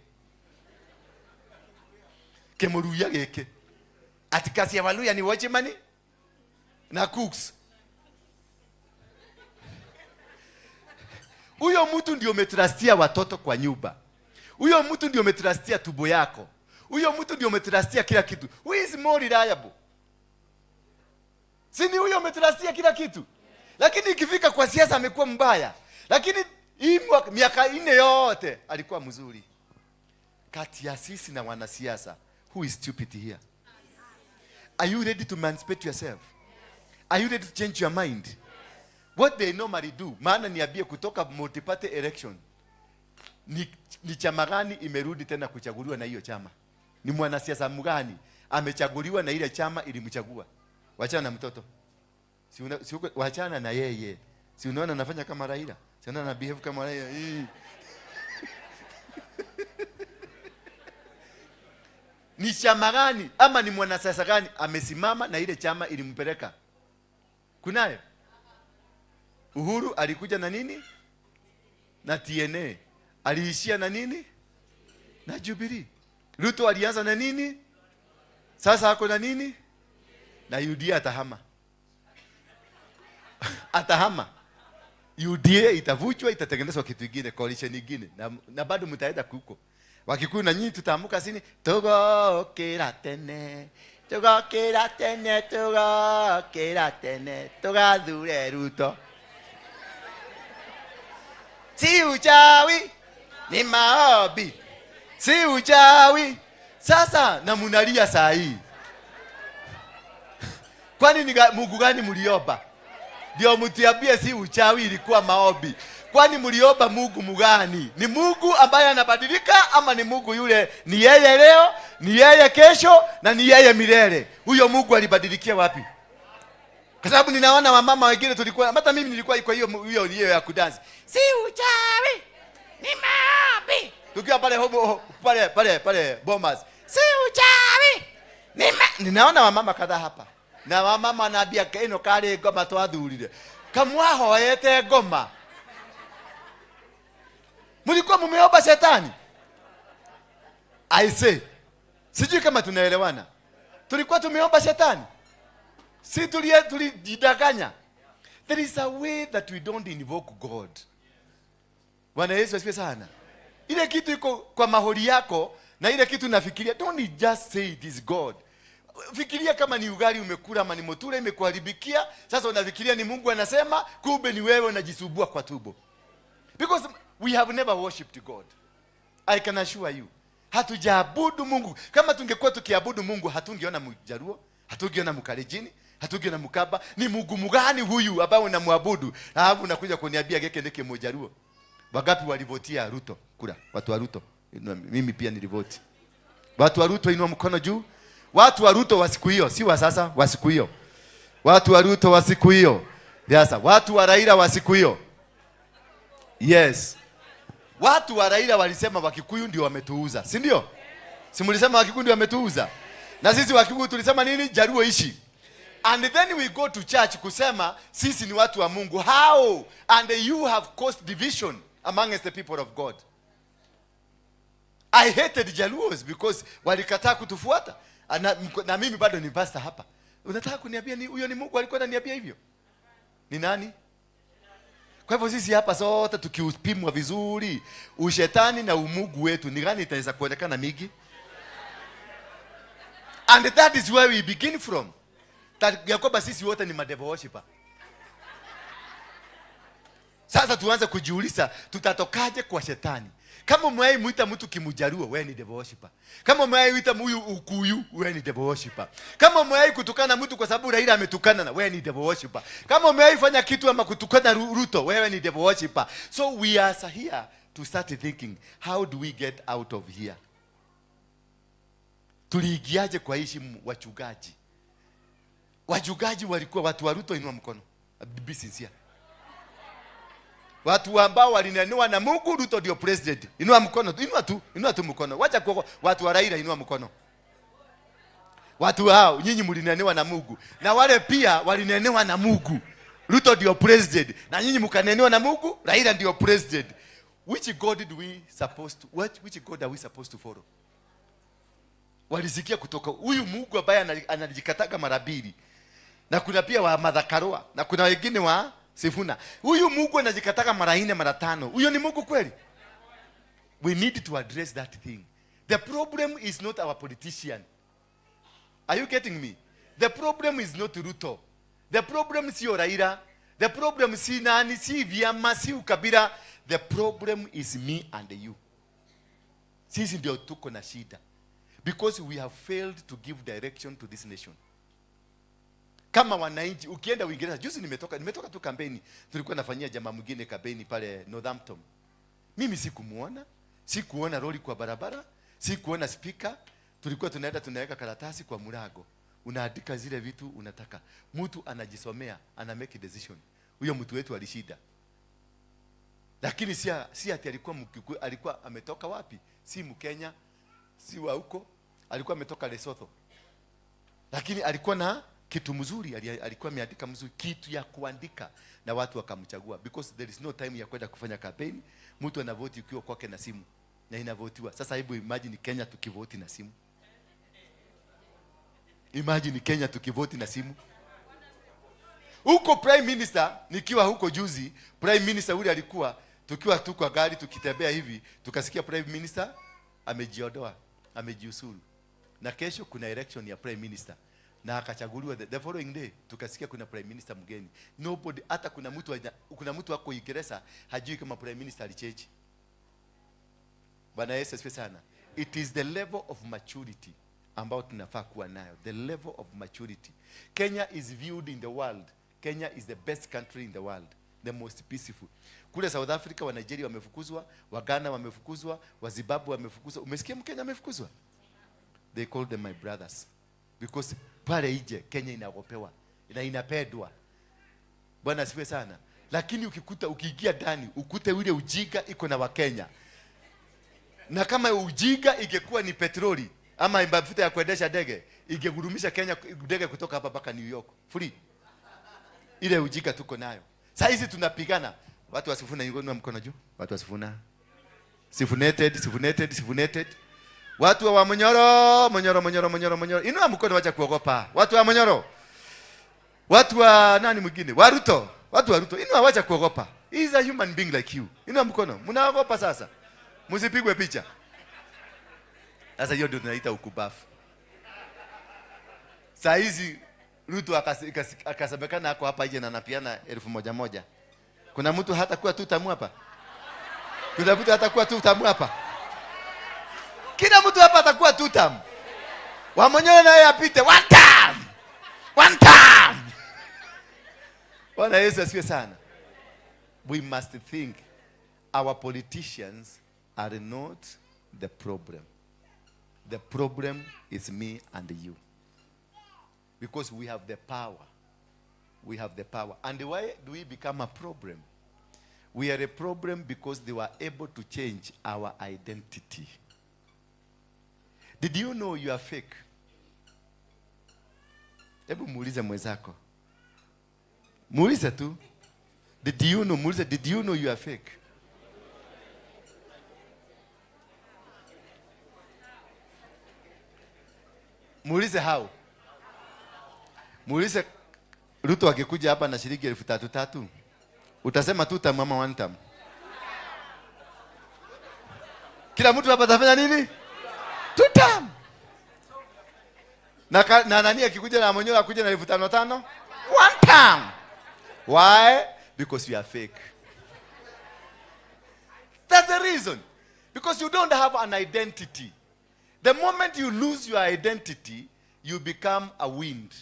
Kemoruya geke. Ati kazi ya Waluya ni watchman na cooks. Huyo mtu ndio umetrustia watoto kwa nyumba. Huyo mtu ndio umetrustia tubo yako. Huyo mtu ndio umetrustia kila kitu. Who is more reliable? Si ni huyo umetrustia kila kitu? Lakini ikifika kwa siasa amekuwa mbaya. Lakini hii miaka 4 yote alikuwa mzuri. Kati ya sisi na wanasiasa, who is stupid here? Are you ready to emancipate yourself? Are you ready to change your mind? What they normally do, maana niambie kutoka multi-party election, ni chama gani imerudi tena kuchaguliwa na hiyo chama? Ni mwanasiasa mgani amechaguliwa na ile chama ilimchagua? Wachana na mtoto. Wachana na yeye. Si unaona anafanya kama Raila? Si unaona ana behave kama Raila? Hii. Ni chama gani ama ni mwanasiasa gani amesimama na ile chama ilimpeleka? Kunayo? Uhuru alikuja na nini? Na TNA. Aliishia na nini? Na Jubilee. Ruto alianza na nini? Sasa ako na nini? Na UDA atahama. Atahama. UDA itavunjwa, itatengenezwa kitu kingine, coalition nyingine. Na bado mtaenda kuko. Wakikuyu na nyinyi tutaamka sini, tugokira tene. Tugokira tene, tugokira tene, tugathure Ruto. Si uchawi, ni maombi. Si uchawi. Sasa na munalia saa hii. Kwani ni Mungu gani mliomba? Ndio mtiambie si uchawi, ilikuwa maombi. Kwani mliomba Mungu mgani? Ni Mungu ambaye anabadilika ama ni Mungu yule ni yeye leo, ni yeye kesho na ni yeye milele? Huyo Mungu alibadilikia wapi? Kwa sababu ninaona wamama wengine tulikuwa, hata mimi nilikuwa kwa hiyo hiyo hiyo ya kudansi. Si uchawi, ni maombi. Tukiwa pale hobo pale pale pale Bomas. Si uchawi. Ninaona wamama kadhaa hapa. Na wamama wanaambia ino kari ngoma twathurire. Kamwahoete ngoma. Mlikuwa mumeomba shetani? I say. Sijui kama tunaelewana. Tulikuwa tumeomba shetani? Si tulijidanganya. There is a way that we don't invoke God. Bwana Yesu asifiwe sana. Ile kitu iko kwa mahori yako na ile kitu unafikiria, don't just say it is God. Fikiria kama ni ugali umekula ama ni mutura imekuharibikia, sasa unafikiria ni Mungu anasema, kumbe ni wewe unajisumbua kwa tumbo. Because we have never worshipped God. I can assure you. Hatujaabudu Mungu. Kama tungekuwa tukiabudu Mungu, hatungeona Mjaluo, hatungeona Mkalenjini, hatugeona Mkamba. Ni Mungu mgani huyu ambaye unamwabudu? Alafu unakuja kuniambia geke ndeke Mjaluo. Wangapi walivotia Ruto kura? Watu wa Ruto. Mimi pia nilivoti. Watu wa Ruto, inua mkono juu. Watu wa Ruto wa siku hiyo, si wa sasa, wa siku hiyo. Watu wa Ruto wa siku hiyo. Sasa watu wa Raila wa siku hiyo. Yes. Watu wa Raila walisema Wakikuyu ndio wametuuza, si ndio? Si mlisema Wakikuyu ndio wametuuza? Na sisi Wakikuyu tulisema nini? Jaluo ishi. And then we go to church kusema sisi ni watu wa Mungu. How? And you have caused division amongst the people of God. I hated Jaluos because walikataa kutufuata. Na mimi bado ni pastor hapa. Unataka kuniambia ni huyo ni Mungu alikuwa ananiambia hivyo? Ni nani? Kwa hivyo sisi hapa sote tukiupimwa vizuri, ushetani na umugu wetu ni gani itaweza kuonekana mingi? And that is where we begin from. That ya kwamba sisi wote ni madevil worshiper. Sasa tuanze kujiuliza tutatokaje kwa shetani? Kama umewahi muita mtu Kimujaruo, wewe ni devil worshiper. Kama umewahi muita huyu Ukuyu, wewe ni devil worshiper. Kama umewahi kutukana mtu kwa sababu Raila ametukana na wewe ni devil worshiper. Kama umewahi fanya kitu ama kutukana Ruto, wewe ni devil worshiper. So we are here to start thinking, how do we get out of here? Tuliingiaje kwa hii shimo wachungaji? Wachungaji walikuwa watu wa Ruto, inua mkono. Be sincere. Watu ambao walinenua na Mungu, Ruto ndio president. Inua mkono, inua tu, inua tu mkono. Wacha kwa watu wa Raila, inua mkono. Watu hao nyinyi mlinenewa na Mungu. Na wale pia walinenewa na Mungu. Ruto ndio president. Na nyinyi mkanenewa na Mungu, Raila ndio president. Which God do we supposed to, what, which God are we supposed to follow? Walisikia kutoka huyu Mungu ambaye anajikataga mara mbili. Na kuna pia wa Martha Karua na kuna wengine wa Sifuna. Huyu Mungu anajikataga mara nne mara tano. Huyo ni Mungu kweli? We need to address that thing. The problem is not our politician. Are you getting me? The problem is not Ruto. The problem sio Raila. The problem si nani, si vyama, si ukabila. The problem is me and you. Sisi ndio tuko na shida. Because we have failed to give direction to this nation. Kama wananchi, ukienda Uingereza, juzi nimetoka tu kampeni, tulikuwa nafanyia jamaa mwingine kampeni pale Northampton. Mimi sikumuona, sikuona lori kwa barabara, sikuona speaker. Tulikuwa tunaenda tunaweka karatasi kwa mlango. Unaandika zile vitu unataka. Mtu anajisomea, ana make decision. Huyo mtu wetu alishida. Lakini si ati alikuwa Mkikuyu, alikuwa ametoka wapi? Si Mkenya, si wa huko, alikuwa ametoka Lesotho. Lakini alikuwa na Kitu mzuri alikuwa ameandika mzuri, kitu ya kuandika, na watu wakamchagua, because there is no time ya kwenda kufanya campaign. Mtu anavoti ukiwa kwake na simu na inavotiwa. Sasa hebu imagine Kenya tukivoti na simu. Imagine Kenya tukivoti na simu. Huko prime minister, nikiwa huko juzi, prime minister ule alikuwa, tukiwa tu kwa gari tukitembea hivi, tukasikia prime minister amejiondoa, amejiuzulu, na kesho kuna election ya prime minister na akachaguliwa. The following day tukasikia kuna prime minister mgeni. Nobody, hata kuna mtu ako Uingereza hajui kama prime minister alichange. Bwana Yesu asifiwe sana. It is the level of maturity ambao tunafaa kuwa nayo, the level of maturity. Kenya is viewed in the world. Kenya is the best country in the world, the most peaceful. Kule South Africa wa Nigeria wamefukuzwa, wa Ghana wamefukuzwa, wa Zimbabwe wamefukuzwa. Umesikia Mkenya amefukuzwa? They call them my brothers, because pale nje Kenya inaogopewa na inapendwa. Bwana asifiwe sana. Lakini ukikuta, ukiingia ndani ukute ule ujinga iko na Wakenya, na kama ujinga ingekuwa ni petroli ama mafuta ya kuendesha ndege, ingegurumisha Kenya ndege kutoka hapa mpaka New York free. Ile ujinga tuko nayo saa hizi tunapigana. Watu wasifuna, inua mkono juu. Watu wasifuna, sifuneted, sifuneted, sifuneted. Watu wa Munyoro, Munyoro, Munyoro, Munyoro, Munyoro, inua mkono, wacha kuogopa. Watu wa Munyoro, watu wa nani mwingine, wa Ruto, watu wa Ruto, inua, wacha kuogopa. He is a human being like you. Inua mkono, mnaogopa sasa, msipigwe picha. Sasa hiyo ndio tunaita ukubafu. Saa hizi Ruto akasemekana ako hapa nje na anapiana 1000 moja. Kuna mtu hata kuwa tu tamu hapa? Kuna mtu hata kuwa tu tamu hapa? Kila mtu hapa atakuwa tu tamu. Wamunyoro naye apite one time. One time. Bwana Yesu asifiwe sana. We must think our politicians are not the problem. The problem is me and you. Because we have the power. We have the power. And why do we become a problem? We are a problem because they were able to change our identity. Did you know you are fake? Hebu muulize mwenzako. Muulize tu. Did you know? Muulize, did you know you are fake? Muulize how. Muulize, Ruto akikuja hapa na shilingi 3000 tatu. Utasema tu tam ama one time? Kila mtu hapa atafanya nini? Two term. Na nani akikuja na Monyoro akuja na 5000 tano? One time. Why? Because you are fake. That's the reason. Because you don't have an identity. The moment you lose your identity, you become a wind.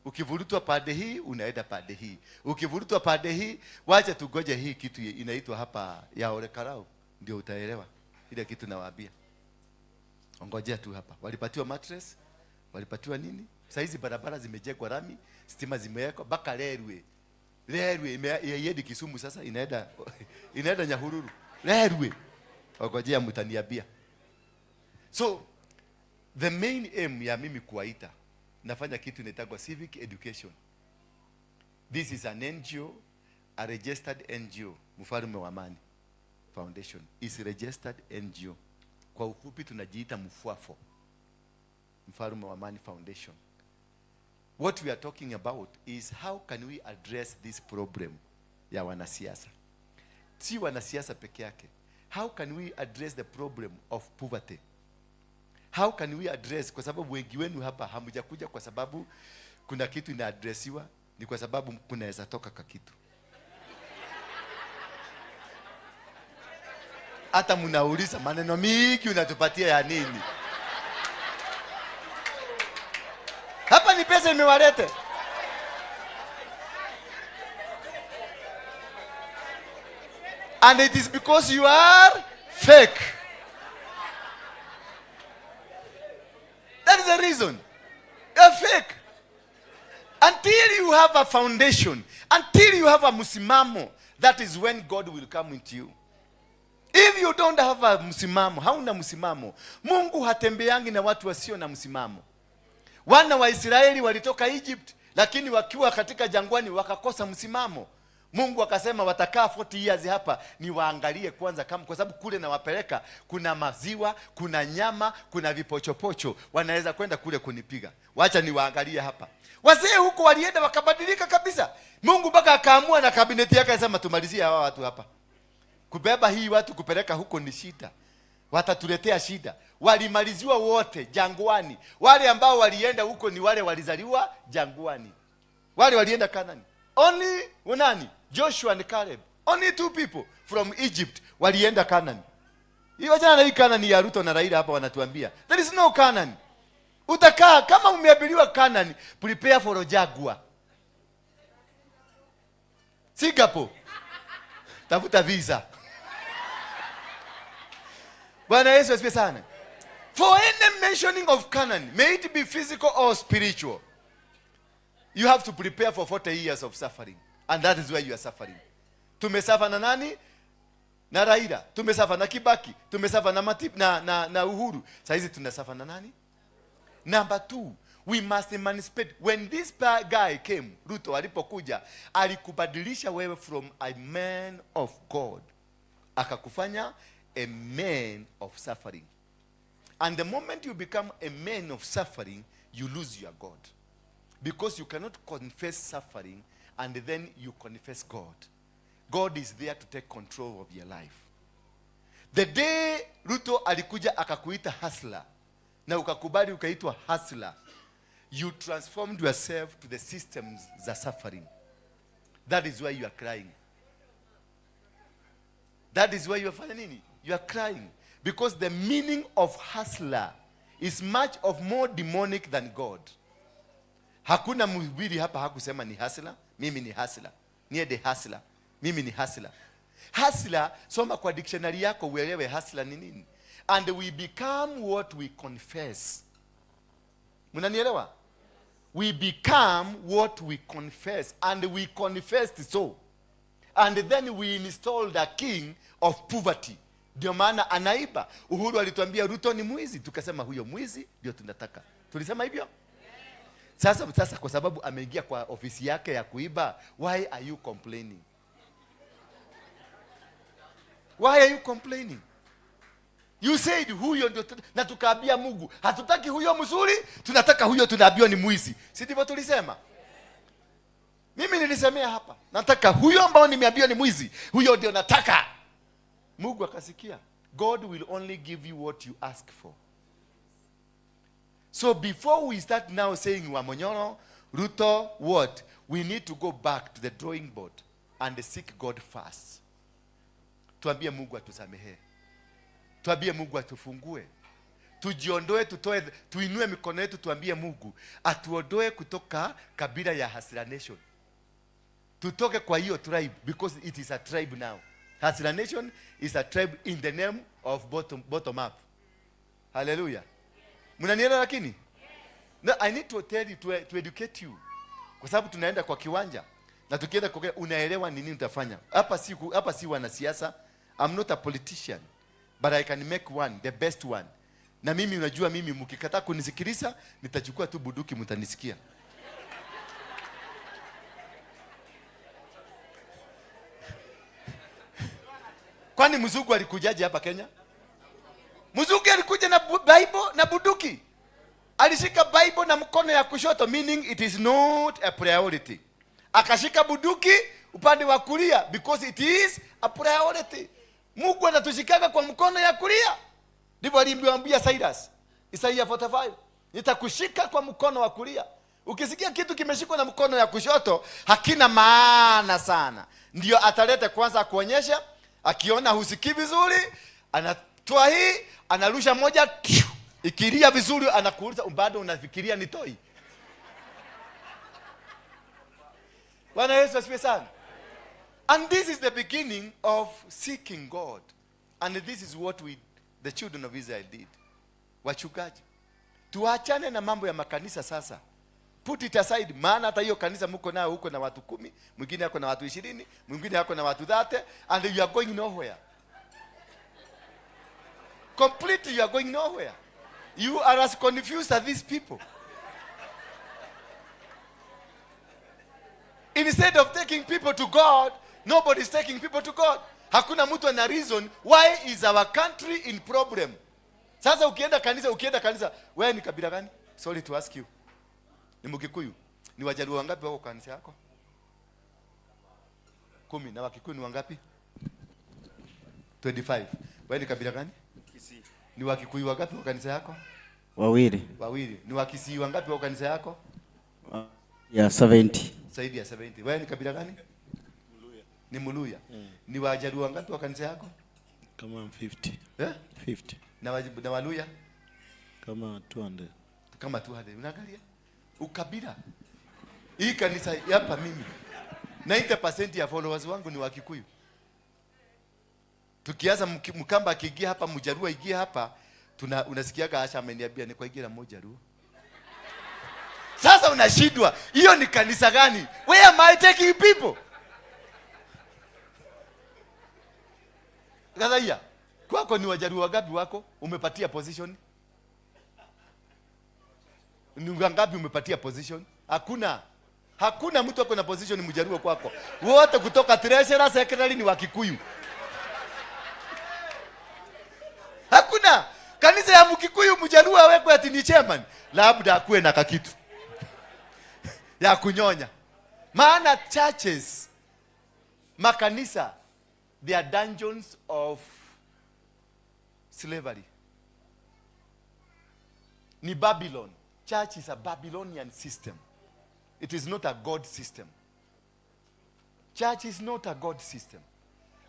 Ukivurutwa pande hii, unaenda pande hii. Ukivurutwa pande hii, wacha tugoje hii kitu inaitwa hapa ya Ole Karau, ndio utaelewa ile kitu nawaambia. Ongojea tu hapa. Walipatiwa mattress, walipatiwa nini? Saa hizi barabara zimejengwa rami, stima zimewekwa mpaka railway. Railway haiendi Kisumu sasa, inaenda Nyahururu. Railway. Ongojea mtaniambia. So the main aim ya mimi kuwaita, nafanya kitu inaitwa civic education. This is an NGO, a registered NGO. Mfalme wa Amani Foundation is registered NGO. Kwa ufupi tunajiita Mfuafo, Mfalme wa Amani Foundation. What we are talking about is how can we address this problem ya wanasiasa. Si wanasiasa peke yake. How can we address the problem of poverty? How can we address, kwa sababu wengi wenu hapa hamjakuja kwa sababu kuna kitu inaaddressiwa, ni kwa sababu kunaweza toka ka kitu. Hata mnauliza maneno mingi unatupatia ya nini? Hapa ni pesa imewalete. And it is because you are fake. That is the reason. You are fake. Until you have a foundation, until you have a msimamo, that is when God will come into you. If you don't have a msimamo, hauna msimamo. Mungu hatembeangi na watu wasio na msimamo. Wana wa Israeli walitoka Egypt, lakini wakiwa katika jangwani wakakosa msimamo. Mungu akasema watakaa 40 years hapa, niwaangalie kwanza kama, kwa sababu kule nawapeleka kuna maziwa, kuna nyama, kuna vipochopocho, wanaweza kwenda kule kunipiga. Wacha niwaangalie hapa. Wazee huko walienda wakabadilika kabisa. Mungu mpaka akaamua na kabineti yake akasema tumalizie hawa watu hapa. Kubeba hii watu kupeleka huko ni shida, watatuletea shida. Walimaliziwa wote jangwani. Wale ambao walienda huko ni wale walizaliwa jangwani, wale walienda Kanani. Only nani? Joshua and Caleb. Only two people from Egypt walienda Kanani. Hiyo jana hii Kanani ya Ruto na Raila hapa wanatuambia there is no Canaan. Utakaa kama umeambiliwa Canaan, prepare for a jaguar. Singapore. Tafuta visa. Bwana Yesu asifiwe sana. For any mentioning of Canaan, may it be physical or spiritual, you have to prepare for 40 years of suffering. And that is why you are suffering. Tumesuffer na nani? Na Raila. Tumesuffer na Kibaki. Tumesuffer na Matip, na Uhuru. Sasa hizi tunasuffer na nani? Number two, we must emancipate. When this guy came, Ruto alipokuja, alikubadilisha wewe from a man of God, akakufanya a man of suffering. And the moment you become a man of suffering, you lose your God. Because you cannot confess suffering and then you confess God. God is there to take control of your life. The day Ruto alikuja akakuita hustler na ukakubali ukaitwa hustler, you transformed yourself to the systems za suffering. That is why you are crying. That is why you are fanya nini? You are crying. Because the meaning of hustler is much of more demonic than God. Hakuna mhubiri hapa hakusema ni hustler, mimi ni hustler. Niede hustler, mimi ni hustler. Hustler, soma kwa dictionary yako uelewe hustler ni nini. And we become what we confess. Mnanielewa? We become what we confess, and we confessed so. And then we installed a king of poverty. Ndio maana anaiba. Uhuru alituambia Ruto ni mwizi, tukasema huyo mwizi ndio tunataka. Tulisema hivyo? Sasa kwa sababu ameingia kwa ofisi yake ya kuiba, why are you complaining? Why are you complaining? You said huyo ndio na tukaambia Mungu, hatutaki huyo mzuri, tunataka huyo tunaambiwa ni mwizi. Si ndivyo tulisema? Mimi nilisemea hapa, nataka huyo ambao nimeambiwa ni mwizi, huyo ndio nataka. Mungu akasikia. God will only give you what you ask for. So before we start now saying Wamunyoro, Ruto, what? We need to go back to the drawing board and seek God first. Tuambie Mungu atusamehe. Tuambie Mungu atufungue. Tujiondoe, tutoe, tuinue mikono yetu tuambie Mungu atuondoe kutoka kabila ya Hustler Nation. Tutoke kwa hiyo tribe, because it is a tribe now. Hustler Nation is a tribe in the name of bottom up. Hallelujah. Mnanielewa lakini? No, I need to tell you to educate you. Kwa sababu tunaenda kwa kiwanja na tukienda kwa kiwanja, unaelewa ni nini utafanya. Hapa si wanasiasa. I'm not a politician, but I can make one, the best one. Na mimi unajua mimi mkikataa kunisikiliza, nitachukua tu bunduki mtanisikia. Kwani mzungu alikujaje hapa Kenya? Mzungu alikuja na Bible na bunduki. Alishika Bible na mkono ya kushoto, meaning it is not a priority. Akashika bunduki upande wa kulia because it is a priority. Mungu anatushikaga kwa mkono ya kulia. Ndivyo alimwambia Cyrus. Isaiah 45. Nitakushika kwa mkono wa kulia. Ukisikia kitu kimeshikwa na mkono ya kushoto, hakina maana sana. Ndio ataleta kwanza kuonyesha, akiona husikii vizuri, anatoa hii, anarusha moja, tiu, ikilia vizuri anakuuliza bado unafikiria ni toy? Bwana Yesu asifiwe sana. And this is the beginning of seeking God. And this is what we, the children of Israel, did. Wachungaji, tuachane na mambo ya makanisa sasa. Put it aside, maana hata hiyo kanisa mko nayo huko na watu 10, mwingine ako na watu 20, mwingine ako na watu 30, and you are going nowhere. Completely you are going nowhere. You are as confused as these people. Instead of taking people to God, nobody is taking people to God. Hakuna mtu ana reason why is our country in problem. Sasa ukienda kanisa, wewe ni kabila gani? Sorry to ask you. Ni Mkikuyu. Ni Wajaluo wangapi wako kanisa yako? 10. Na Wakikuyu ni wangapi? 25. Wewe ni kabila gani? Kisii. Ni Wakikuyu wangapi kwa kanisa yako? Wawili. Wawili. Ni Wakisii wangapi kwa kanisa yako? Ya 70. Zaidi ya 70. Wewe ni kabila gani? Ni Mluya. Ni Wajaluo wangapi kwa kanisa yako? Kama 50. Eh? 50. Na Waluya? Kama 200. Kama 200. Unaangalia? Ukabila. Hii kanisa hapa mimi 90% ya followers wangu ni Wakikuyu. Tukianza Mkamba akiingia hapa, Mjaluo aingie hapa, unasikiaga Asha ameniambia ni kwa igira Mjaluo. Sasa unashindwa, hiyo ni kanisa gani? Where am I taking people? Gathaiya, kwako ni Wajaluo wangapi wako umepatia position? Ni wangapi umepatia position? Hakuna. Hakuna mtu ako na position Mjaluo kwako. Wote kutoka treasurer, secretary ni Wakikuyu. Hakuna kanisa ya Mkikuyu Mjaluo awekwe ati ni chairman, labda akuwe na kakitu ya kunyonya. Maana churches, makanisa, they are dungeons of slavery. Ni Babylon. Church is a Babylonian system. It is not a God system. Church is not a God system.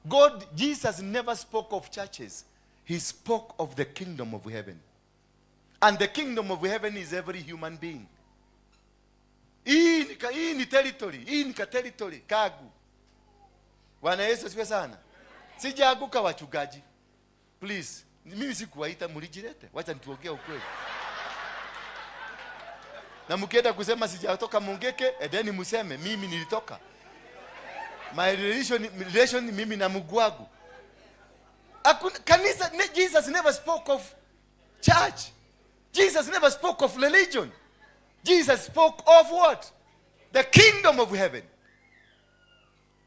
God, Jesus never spoke of churches. He spoke of the kingdom of heaven. And the kingdom of heaven is every human being. Hii ni territory, hii ni ka territory kagu. Bwana Yesu asifiwe sana. Sijaaguka wachungaji. Please, mimi sikuwaita, mlijilete. Wacha nituongee ukweli. Na mkienda kusema sijatoka Mungeke, edeni museme mimi nilitoka. My relation mimi na Mungu wangu. Hakuna kanisa. Jesus never spoke of church. Jesus never spoke of religion. Jesus spoke of what? The kingdom of heaven.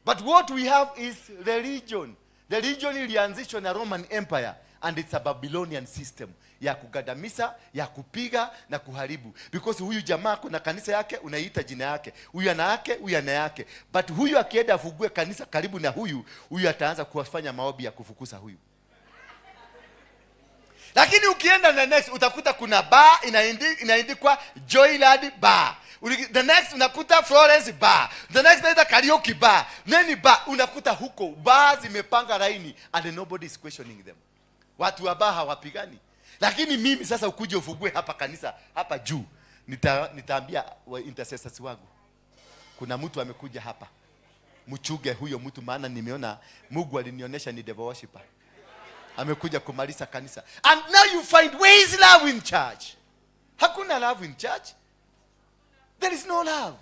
But what we have is religion. Religion ilianzishwa na Roman Empire and it's a Babylonian system ya kugandamiza, ya kupiga na kuharibu. Because huyu jamaa kuna kanisa yake, unaiita jina yake. Huyu ana yake, huyu ana yake. But huyu akienda afungue kanisa karibu na huyu, huyu ataanza kuwafanya maombi ya kufukuza huyu. Lakini ukienda the next utakuta kuna bar inaandikwa Joyland Bar. The next unakuta Florence Bar. The next unaita Karaoke Bar. Neni bar unakuta huko bar zimepanga laini and nobody is questioning them. Watu wa bar hawapigani. Lakini mimi sasa ukuje ufungue hapa kanisa hapa juu, nitaambia wa intercessors wangu, kuna mtu amekuja hapa, mchuge huyo mtu, maana nimeona Mungu alinionyesha ni devil worshipper, amekuja kumaliza kanisa. And now you find, where is love in church? Hakuna love in church. There is no love.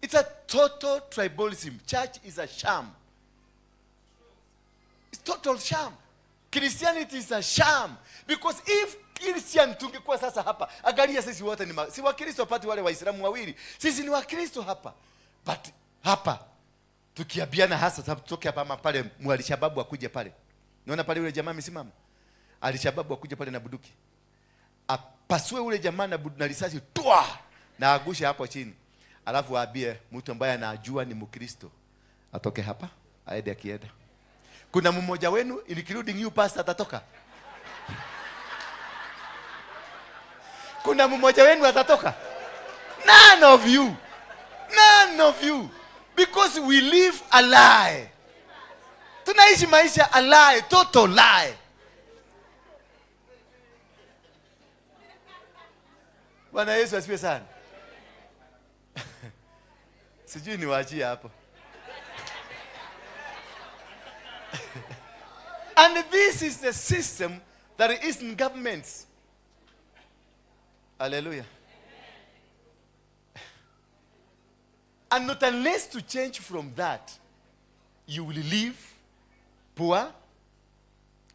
It's a total tribalism. Church is a sham. It's total sham. Christianity is a sham, because if Christian tungekuwa sasa hapa, angalia, sisi wote si Wakristo pati wale Waislamu wawili, sisi ni Wakristo hapa. But hapa tukiambiana, hasa sababu tutoke hapa ama pale mwalishababu akuje pale, naona pale yule jamaa amesimama, alishababu akuje pale na bunduki apasue ule jamaa na risasi twa na agushe hapo chini, alafu aambie mtu ambaye anajua ni Mkristo atoke hapa aende. Akienda, kuna mmoja wenu, including you, pastor, atatoka? Kuna mmoja wenu atatoka? None of you, none of you, because we live a lie. Tunaishi maisha a lie, total lie. Bwana Yesu asifiwe sana. Sijui niwaachie hapo. And this is the system that is in governments. Hallelujah. And not unless to change from that, you will live poor,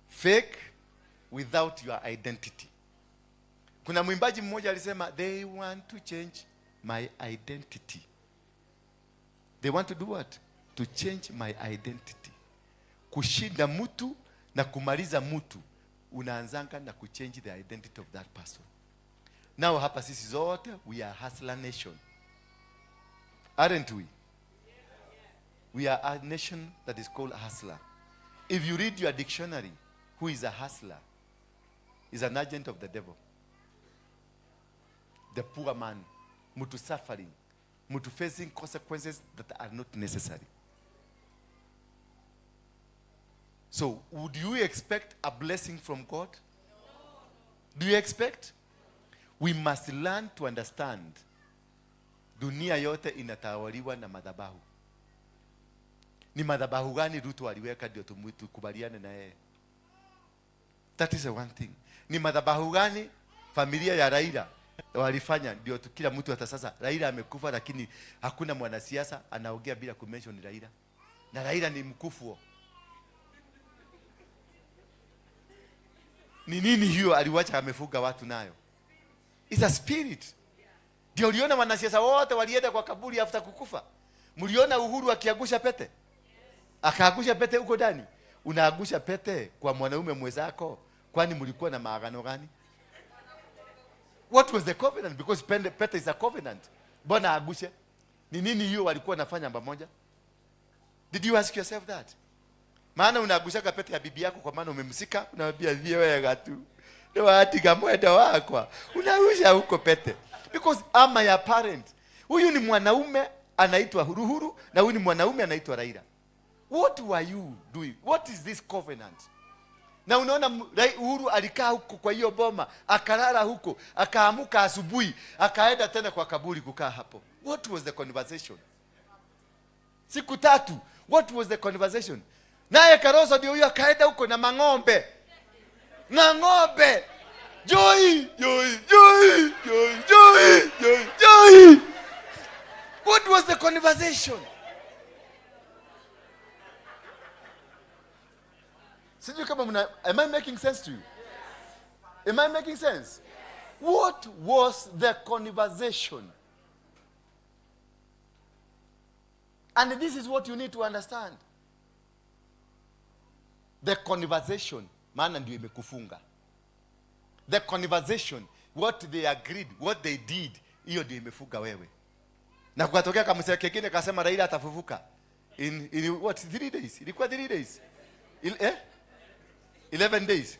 fake, without your identity. Kuna mwimbaji mmoja alisema, "They want to change my identity." They want to do what? To change my identity. Kushinda mtu na kumaliza mtu, unaanzanga na kuchange the identity of that person. Now hapa sisi zote, we are hustler nation. Aren't we? We are a nation that is called hustler. If you read your dictionary, who is a hustler? Is an agent of the devil. The poor man, mtu suffering, mtu facing consequences that are not necessary. So, would you expect a blessing from God? Do you expect? We must learn to understand dunia yote inatawaliwa na madhabahu. Ni madhabahu gani Ruto aliweka ndio tukubaliane na yeye? That is the one thing. Ni madhabahu gani familia ya Raila walifanya ndio kila mtu hata sasa Raila amekufa, lakini hakuna mwanasiasa anaongea bila kumention Raila, na Raila ni mkufuo. Ni nini hiyo aliwacha amefuga watu nayo? It's a spirit. Ndio uliona wanasiasa wote walienda kwa kaburi after kukufa. Mliona Uhuru akiangusha pete? Akaangusha pete huko ndani. Unaangusha pete kwa mwanaume mwenzako, kwani mlikuwa na maagano gani? What was the covenant? Because pete is a covenant. Mbona agushe? Ni nini hiyo walikuwa wanafanya pamoja? Did you ask yourself that? Maana unaagushaga pete ya bibi yako kwa maana umemsika, unamwambia vie wega tu. Ndio waatiga mwenda wakwa. Unaagusha huko pete. Because ama ya parent. Huyu ni mwanaume anaitwa Uhuru na huyu ni mwanaume anaitwa Raila. What were you doing? What is this covenant? Na unaona Uhuru alikaa huko kwa hiyo boma, akalala huko, akaamuka asubuhi, akaenda tena kwa kaburi kukaa hapo. What was the conversation? Siku tatu. What was the conversation? Naye Kalonzo ndio huyo akaenda huko na mang'ombe. Na ng'ombe. Joy, joy, joy, joy, joy, joy, joy. What was the conversation? Sijui kama mna, am I making sense to you? Am I making sense? What was the conversation? And this is what you need to understand. The conversation, maana ndio imekufunga. The conversation, what they agreed, what they did, hiyo ndio imefunga wewe. Na kukatokea kamsea kingine kasema Raila atafufuka. In what, 3 days? Ilikuwa 3 days. 11 days.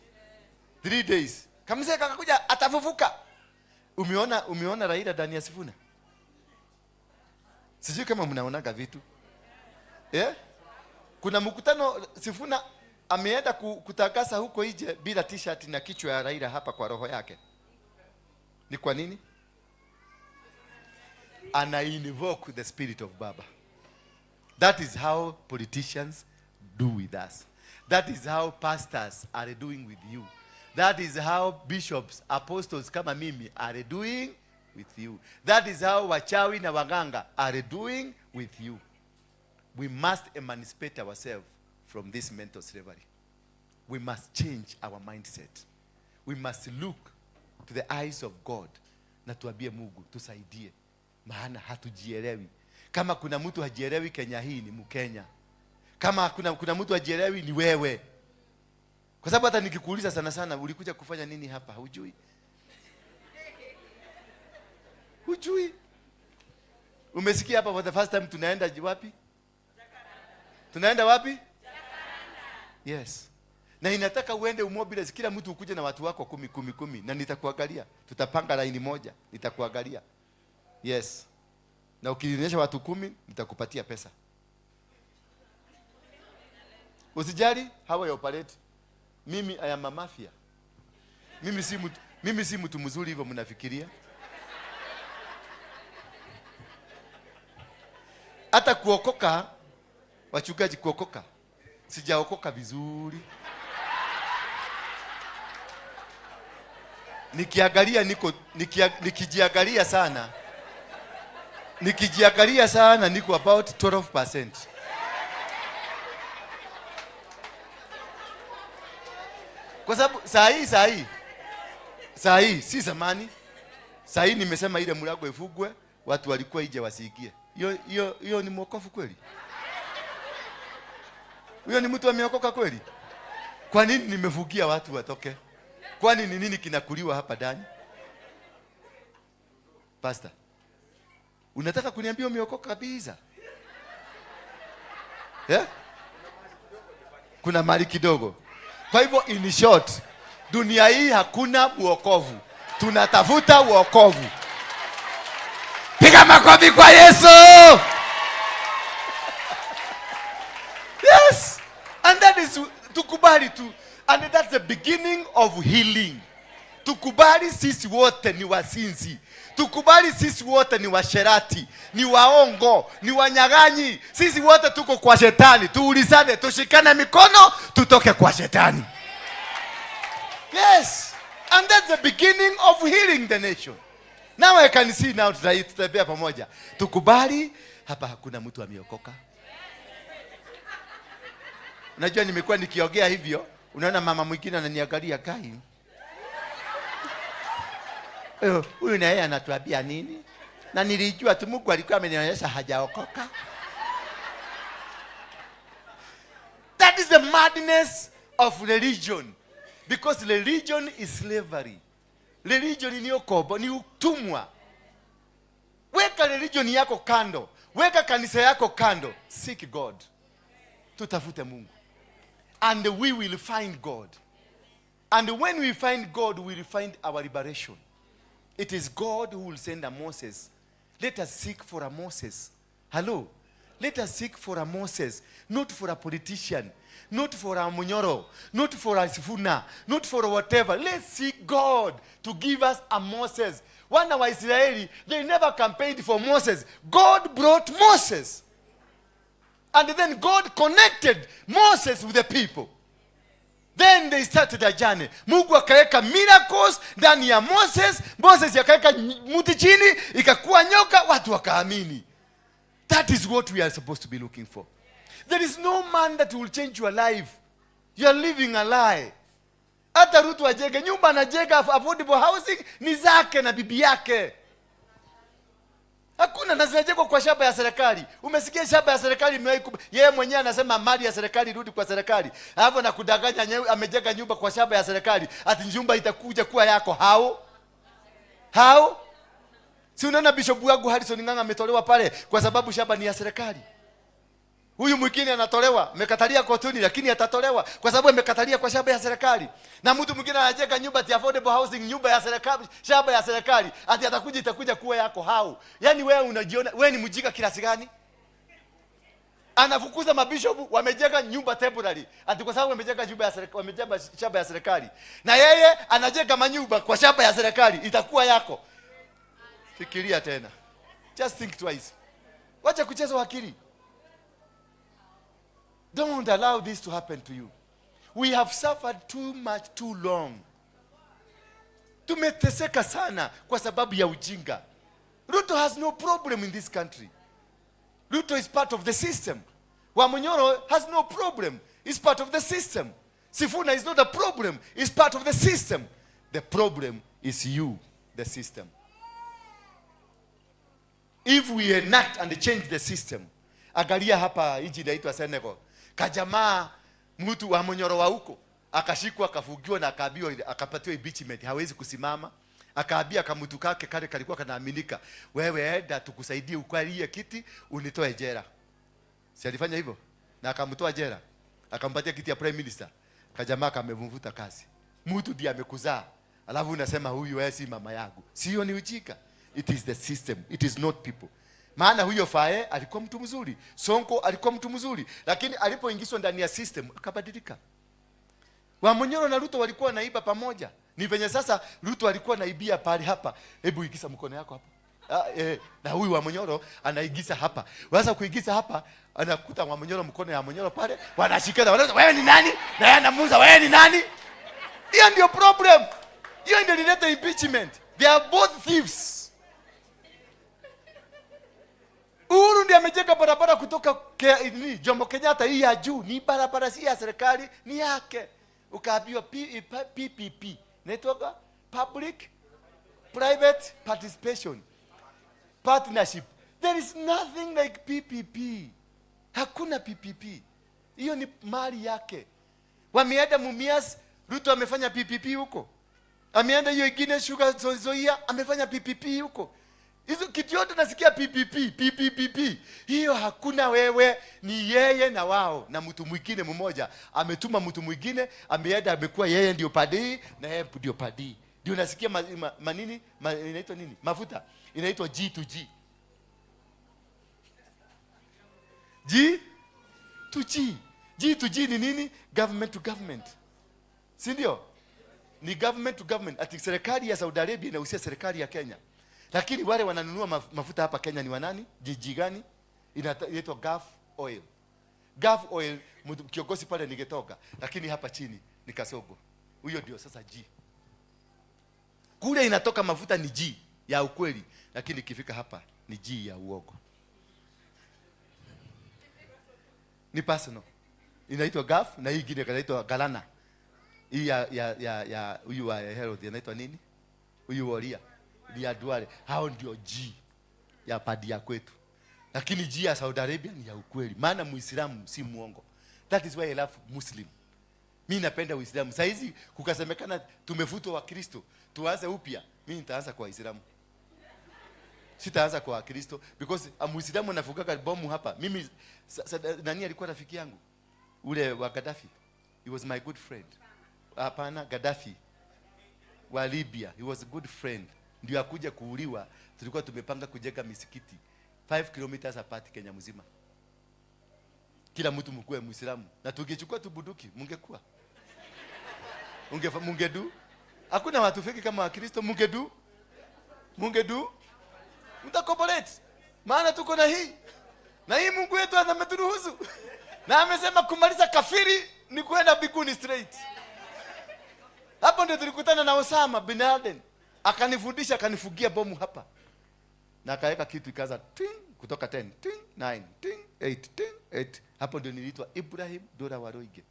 3 days. Kamsea kakakuja atafufuka. Umeona Raila ndani ya Sifuna? Sijui kama mnaonaga vitu. Kuna mkutano Sifuna ameenda kutangaza huko nje bila t-shirt na kichwa ya Raila hapa kwa roho yake. Ni kwa nini? Ana invoke the spirit of Baba. That is how politicians do with us. That is how pastors are doing with you. That is how bishops, apostles kama mimi are doing with you. That is how wachawi na waganga are doing with you. We must emancipate ourselves from this mental slavery. We must change our mindset. We must look to the eyes of God na tuambie Mungu tusaidie, maana hatujielewi. Kama kuna mtu hajielewi Kenya hii ni Mkenya. Kama kuna mtu hajielewi ni wewe. Kwa sababu hata nikikuuliza sana sana ulikuja kufanya nini hapa, hujui. Hujui. Umesikia hapa for the first time tunaenda wapi? Tunaenda wapi? Yes. Na inataka uende umobilize kila mtu ukuje na watu wako 10 10 10 na nitakuangalia. Tutapanga line moja, nitakuangalia. Yes. Na ukinionyesha watu 10 nitakupatia pesa. Usijali how I operate. Mimi I am a mafia. Mimi si mtu mzuri hivyo mnafikiria. Hata kuokoka, wachungaji kuokoka, sijaokoka vizuri. Nikiangalia niko, nikijiangalia sana. Nikijiangalia sana niko about 12%. Kwa sababu saa hii si zamani. Saa hii nimesema ile mlango ifungwe, watu walikuwa nje wasiingie. Hiyo ni mwokovu kweli? Huyo ni mtu ameokoka kweli? Kwa nini nimevugia watu watoke? Kwani ni nini kinakuliwa hapa ndani? Pastor, unataka kuniambia umeokoka kabisa? Yeah? Kuna mali kidogo. Kwa hivyo in short, dunia hii hakuna wokovu. Tunatafuta wokovu. Piga makofi kwa Yesu. Yes. And that is tukubali tu. And that's the beginning of healing. Tukubali sisi wote ni wasinzi. Tukubali sisi wote ni washerati, ni waongo, ni wanyang'anyi. Sisi wote tuko kwa shetani. Tuulizane, tushikane mikono, tutoke kwa shetani. Yes. And that's the beginning of healing the nation. Now I can see now tutatembea pamoja. Tukubali hapa hakuna mtu ameokoka. Unajua nimekuwa nikiongea hivyo, unaona mama mwingine ananiangalia kai. Huyu na yeye anatuambia nini? Na nilijua tu Mungu alikuwa amenionyesha hajaokoka. That is the madness of religion. Because religion is slavery. Religion ni ukombo, ni utumwa. Weka religion yako kando. Weka kanisa yako kando. Seek God. Tutafute Mungu. And we will find God. And when we find God, we will find our liberation. It is God who will send a Moses. Let us seek for a Moses. Hello? Let us seek for a Moses, not for a politician, not for a Munyoro, not for a Sifuna, not for whatever. Let's seek God to give us a Moses. Wana wa Israeli, they never campaigned for Moses. God brought Moses. And then God connected Moses with the people. Then they started a journey. Mungu akaweka miracles ndani ya Moses. Moses akaweka mti chini, ikakuwa nyoka, watu wakaamini. That is what we are supposed to be looking for. There is no man that will change your life. You are living a lie. Hata Ruto ajenge nyumba, anajenga affordable housing ni zake na bibi yake. Hakuna, na zinajengwa kwa shamba ya serikali. Umesikia shamba ya serikali imewahi yeye mwenyewe anasema mali ya serikali irudi kwa serikali. Alafu anakudanganya amejenga nyumba kwa shamba ya serikali. Ati nyumba itakuja kuwa yako. How? How? Si unaona Bishop wangu Harrison Ng'ang'a ametolewa pale kwa sababu shamba ni ya serikali. Huyu mwingine anatolewa, amekatalia kotini lakini atatolewa kwa sababu amekatalia kwa shamba ya serikali. Na mtu mwingine anajenga nyumba ati affordable housing, nyumba ya serikali, shamba ya serikali, ati atakuja itakuja kuwa yako. How? Yaani wewe unajiona wewe ni mjinga kiasi gani? Anafukuza mabishop wamejenga nyumba temporary ati kwa sababu wamejenga nyumba ya serikali, wamejenga shamba ya serikali. Na yeye anajenga manyumba kwa shamba ya serikali, itakuwa yako. Fikiria tena. Just think twice. Wacha kucheza akili. Don't allow this to happen to you. We have suffered too much too long. Tumeteseka sana kwa sababu ya ujinga. Ruto has no problem in this country. Ruto is part of the system. Wamunyoro has no problem. He's part of the system. Sifuna is not a problem. He's part of the system. The problem is you, the system. If we enact and change the system, angalia hapa nchi inaitwa Senegal. Kajamaa mtu wa Munyoro wa huko akashikwa akafungiwa na akaambiwa akapatiwa impeachment, hawezi kusimama. Akaambia kamtu kake kale kalikuwa kanaaminika, wewe enda tukusaidie ukalie kiti unitoe jela. Si alifanya hivyo? Na akamtoa jela. Akampatia kiti ya prime minister. Kajamaa kamemvuta kazi. Mtu ndiye amekuzaa. Alafu unasema huyu wewe si mama yangu. Sio, ni ujinga. It is the system. It is not people. Maana huyo Faye alikuwa mtu mzuri, Sonko alikuwa mtu mzuri, lakini alipoingizwa ndani ya system akabadilika. Wamunyoro na Ruto walikuwa naiba pamoja. Ni venye sasa Ruto alikuwa naibia pale hapa. Hebu ingiza mkono yako hapa. Na huyu Wamunyoro anaigiza hapa. Sasa kuigiza hapa anakuta Wamunyoro mkono ya Wamunyoro pale, wanashikana, wanasema wewe ni nani? Na yeye anamuuliza wewe ni nani? Hiyo ndio problem. Hiyo ndio ilileta impeachment. They are both thieves. Uhuru ndiye amejenga barabara kutoka Jomo Kenyatta hii ya juu, ni barabara si ya serikali, ni yake. Ukaambiwa PPP. Network Public Private Participation Partnership. There is nothing like PPP. Hakuna PPP. Hiyo ni mali yake. Wameenda Mumias, Ruto amefanya PPP huko. Ameenda hiyo ingine Sugar Nzoia, amefanya PPP huko. Hizo kitu yote nasikia PPP, PPP. Hiyo hakuna wewe, ni yeye na wao na mtu mwingine mmoja. Ametuma mtu mwingine, ameenda amekuwa yeye ndio padii na yeye ndio padii. Ndio nasikia manini, inaitwa nini? Mafuta. Inaitwa G to G. G to G. G to G ni nini? Government to government. Si ndio? Ni government to government. Ati serikali ya Saudi Arabia inahusia serikali ya Kenya. Lakini wale wananunua mafuta hapa Kenya ni wanani? Jiji gani? Inaitwa Gulf Oil. Gulf Oil, kiongozi pale ningetoka, lakini hapa chini ni Kasogo. Huyo ndio sasa G. Kule inatoka mafuta ni G ya ukweli, lakini ikifika hapa ni G ya uongo. Ni personal. Inaitwa Gulf na hii nyingine inaitwa Galana. Hii ya huyu wa Herod inaitwa nini? Huyu Woria. Ya Duale. Hao ndio G ya padi ya kwetu. Lakini G ya Saudi Arabia ni ya ukweli. Maana Muislamu si muongo. That is why I love Muslim. Mimi napenda Uislamu. Saa hizi kukasemekana tumefutwa wa Kristo, tuanze upya. Mimi nitaanza kwa Uislamu. Sitaanza kwa Kristo because Muislamu anafukaga bomu hapa. Mimi nani alikuwa rafiki yangu? Ule wa Gaddafi. He was my good friend. Hapana, Gaddafi wa Libya. He was a good friend. Ndio akuja kuuliwa, tulikuwa tumepanga kujenga misikiti 5 kilometers apart Kenya mzima. Kila mtu mkuwe Muislamu. Na tungechukua tu bunduki, mungekuwa. Mungedu. Hakuna watu feki kama Wakristo, mungedu. Mungedu. Mtakoborate. Maana tuko na hii. Na hii Mungu wetu ameturuhusu. Na amesema kumaliza kafiri ni kwenda mbinguni straight. Hapo ndio tulikutana na Osama bin Laden. Akanifundisha, akanifugia bomu hapa. Na akaweka kitu ikaanza ting kutoka 10, ting 9, ting 8, ting 8. Hapo ndio niliitwa Ibrahim Dora Waruinge.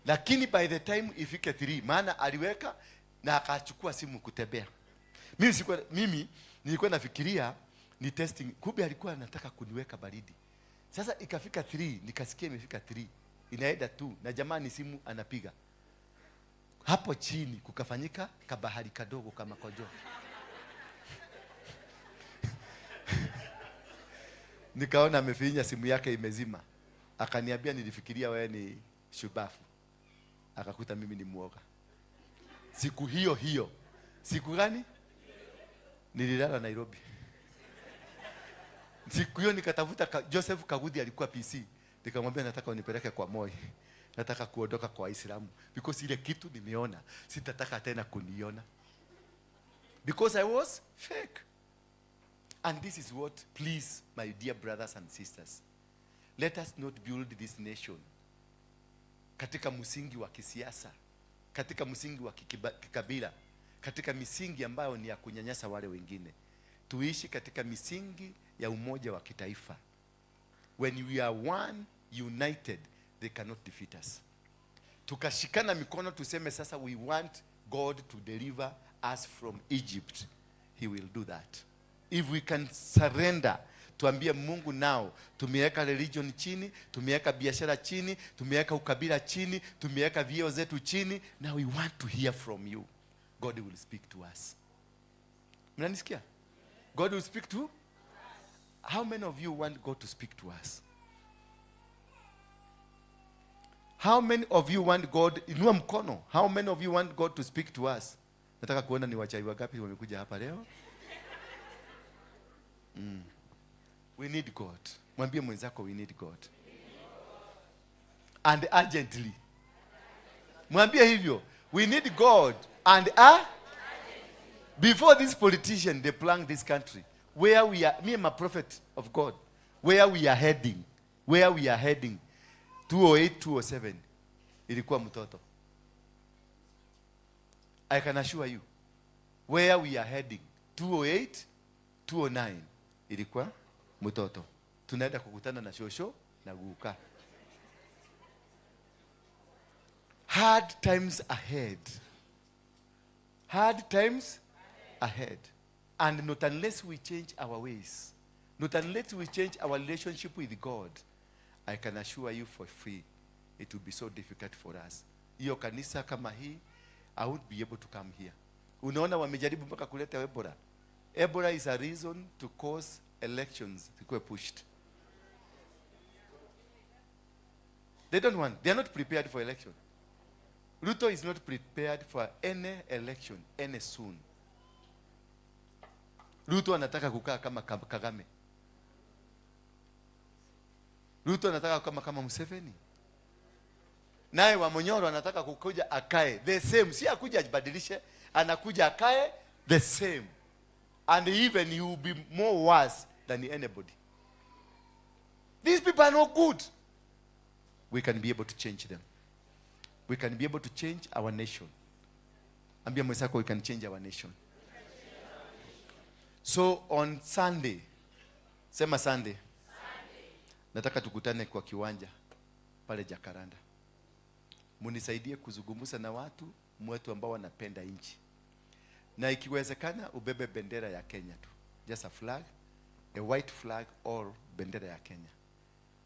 Lakini by the time ifike 3, maana aliweka na akachukua simu kutembea. Mimi nilikuwa nafikiria ni testing, kumbe alikuwa anataka kuniweka baridi. Sasa ikafika 3, nikasikia imefika 3. Inaenda tu na jamani simu anapiga. Hapo chini kukafanyika kabahari kadogo kama kojo. Nikaona amefinya simu yake imezima. Akaniambia nilifikiria wewe ni shubafu. Akakuta mimi ni muoga. Siku hiyo hiyo. Siku gani? Nililala Nairobi. Siku hiyo nikatafuta Joseph Kagudi alikuwa PC. Nikamwambia nataka unipeleke kwa Moi. Nataka kuondoka kwa Waislamu because ile kitu nimeona sitataka tena kuniona. Because I was fake. And this is what, please, my dear brothers and sisters, let us not build this nation katika msingi wa kisiasa, katika msingi wa kikabila, katika misingi ambayo ni ya kunyanyasa wale wengine. Tuishi katika misingi ya umoja wa kitaifa. When we are one, united, they cannot defeat us. Tukashikana mikono tuseme sasa we want God to deliver us from Egypt. He will do that. If we can surrender, tuambie Mungu nao, tumeweka religion chini, tumeweka biashara chini, tumeweka ukabila chini, tumeweka vyeo zetu chini, now we want to hear from you. God will speak to us. Mnanisikia? God will speak to? How many of you want God to speak to us? How many of you want God, inua mkono. How many of you want God to speak to us? Nataka kuona ni wachai wangapi wamekuja hapa leo. We need God. Mwambie mwenzako we need God. And urgently. Mwambie hivyo. We need God and before this politician they plan this country where we are, me am a prophet of God, where we are heading, where we are heading 208 207 ilikuwa mtoto. I can assure you where we are heading 208 209 ilikuwa mtoto. Tunaenda kukutana na shosho na guka. Hard times ahead. Hard times ahead. And not unless we change our ways. Not unless we change our relationship with God, I can assure you for free, it will be so difficult for us. Hiyo kanisa kama hii, I won't be able to come here. Unaona wamejaribu mpaka kuleta Ebola. Ebola is a reason to cause elections to be pushed. They don't want, they are not prepared for election. Ruto is not prepared for any election, any soon. Ruto anataka kukaa kama Kagame. Ruto anataka kama Museveni. Naye Wamunyoro anataka kukuja akae the same. Si akuja ajibadilishe, anakuja akae the same. And even he will be more worse than anybody. These people are no good. We can be able to change them. We can be able to change our nation. Ambia mwenzako, we can change our nation. So on Sunday, sema Sunday. Nataka tukutane kwa kiwanja pale Jacaranda. Munisaidie kuzungumza na watu mwetu ambao wanapenda nchi. Na ikiwezekana ubebe bendera ya Kenya tu. Just a flag, a white flag or bendera ya Kenya.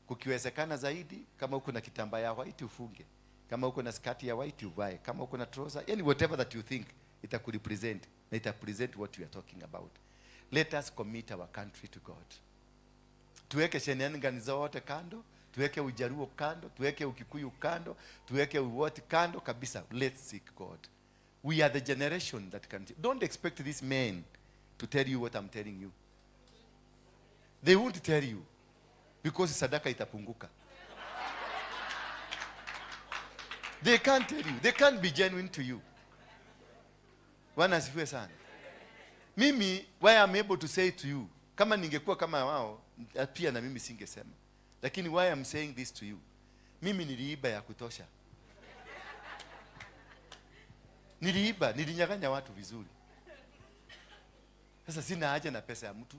Kukiwezekana zaidi, kama uko na kitambaa ya white ufunge. Kama uko na skati ya white uvae. Kama uko na trouser, yani whatever that you think itakurepresent na itapresent what you are talking about. Let us commit our country to God. Tuweke shenanigans zote kando, tuweke Ujaruo kando, tuweke Ukikuyu kando, tuweke wote kando kabisa. Let's seek God. We are the generation that can. Don't expect these men to tell you what I'm telling you. They won't tell you because sadaka itapunguka. They can't tell you. They can't be genuine to you. Bwana asifiwe sana. Mimi, why I'm able to say to you, kama ningekuwa kama wao, pia na mimi singesema. Lakini why I'm saying this to you, mimi niliiba ya kutosha. Niliiba, nilinyang'anya watu vizuri. Sasa sina haja na pesa ya mtu.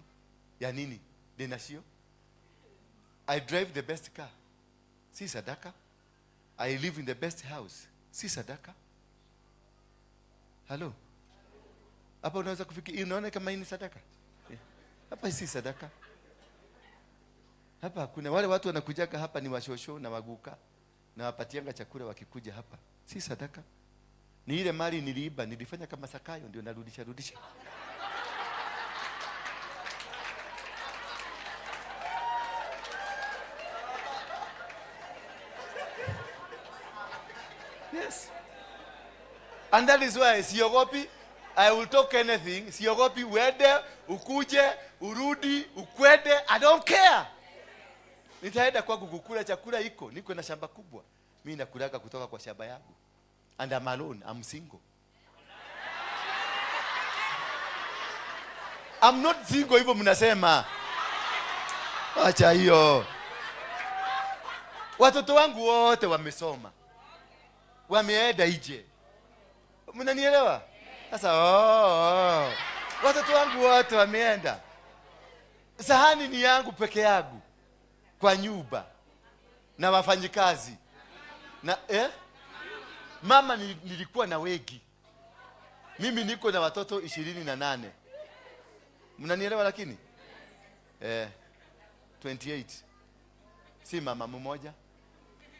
Ya nini? Denasio? I drive the best car. Si sadaka. I live in the best house. Si sadaka. Hello? Hapa unaweza kufikiri, unaona kama hii ni sadaka? Hapa si sadaka. Hapa kuna wale watu wanakujaga hapa ni washosho na waguka na wapatianga chakula wakikuja hapa. Si sadaka. Ni ile mali niliiba, nilifanya kama Sakayo ndio narudisha rudisha. Yes. And that is why siogopi, I will talk anything. Siogopi uende, ukuje, urudi, ukwende, I don't care. Nitaenda kwangu kukula chakula iko, niko na shamba kubwa. Mimi nakulaga kutoka kwa shamba yangu. And I'm alone, I'm single. I'm not single hivyo mnasema. Acha hiyo. Watoto wangu wote wamesoma. Wameenda nje. Mnanielewa? Sasa oh. Watoto wangu wote wameenda. Sahani ni yangu peke yangu kwa nyumba na wafanyikazi. Na Mama nilikuwa na wengi. Mimi niko na watoto 28. Mnanielewa lakini? 28. Si mama mmoja.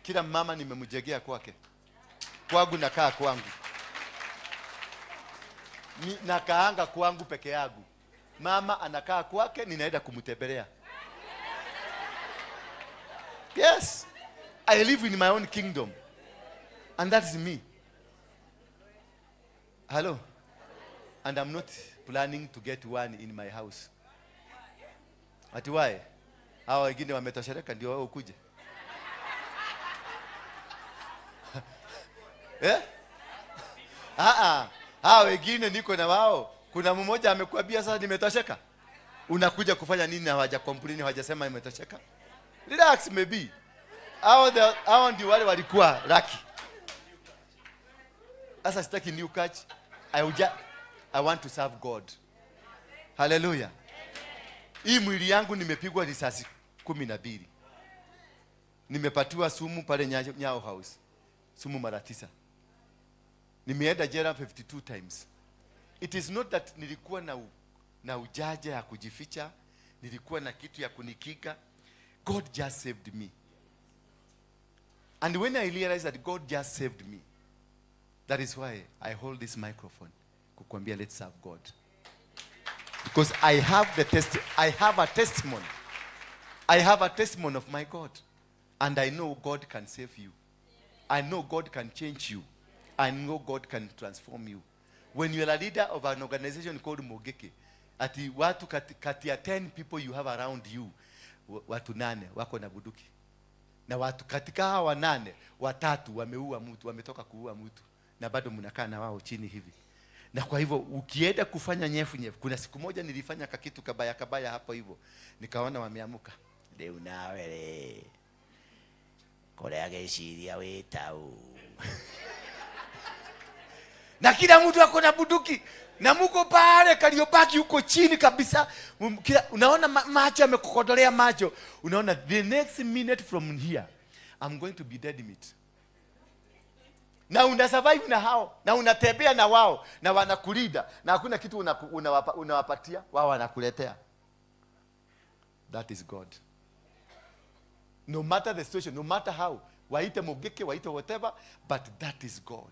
Kila mama nimemjegea kwake. Kwangu nakaa kwangu. Nakaanga kwangu peke yangu. Mama anakaa kwake, ninaenda kumtembelea. Yes. I live in my own kingdom. And that's me. Hello. And I'm not planning to get one in my house. Ati why? Hawa wengine wametosheleka ndio wao ukuje. Eh? Hawa wengine niko na wao. Kuna mmoja amekuambia sasa nimetosheka. Unakuja kufanya nini? Hawaja complain, hawajasema nimetosheka. Relax maybe. Hao ndio wale walikuwa lucky. Sasa sitaki new catch. I want to serve God. Hallelujah. Hii mwili yangu nimepigwa risasi 12. Nimepatiwa sumu pale Nyao House. Sumu mara 9. Nimeenda jela 52 times. It is not that nilikuwa na ujaja ya kujificha, Nilikuwa na kitu ya kunikinga. God just saved me. And when I realized that God just saved me, that is why I hold this microphone kukwambia, let's serve God. Because I have a testimony. I have a testimony of my God. And I know God can save you. I know God can change you. I know God can transform you. When you are a leader of an organization called Mungiki, ati watu kati ya 10 people you have around you, watu 8 wako na bunduki. Na watu katika hawa 8, 3 wameua mtu, wametoka kuua mtu. Na bado mnakaa na wao chini hivi. Na kwa hivyo ukienda kufanya nyefu nyefu, kuna siku moja nilifanya kakitu kabaya kabaya hapo hivyo. Nikaona wameamuka. Leo nawe le. Korea geshiria wetau. Na kila mtu ako na bunduki. Na muko pale Kariobangi huko chini kabisa. Kila, unaona macho yamekukodolea macho. Unaona the next minute from here I'm going to be dead meat. Na una survive na hao, na unatembea na wao, na wanakulinda, na hakuna kitu unawapatia, wao wanakuletea. That is God. No matter the situation, no matter how, waite Mungiki, waite whatever, but that is God.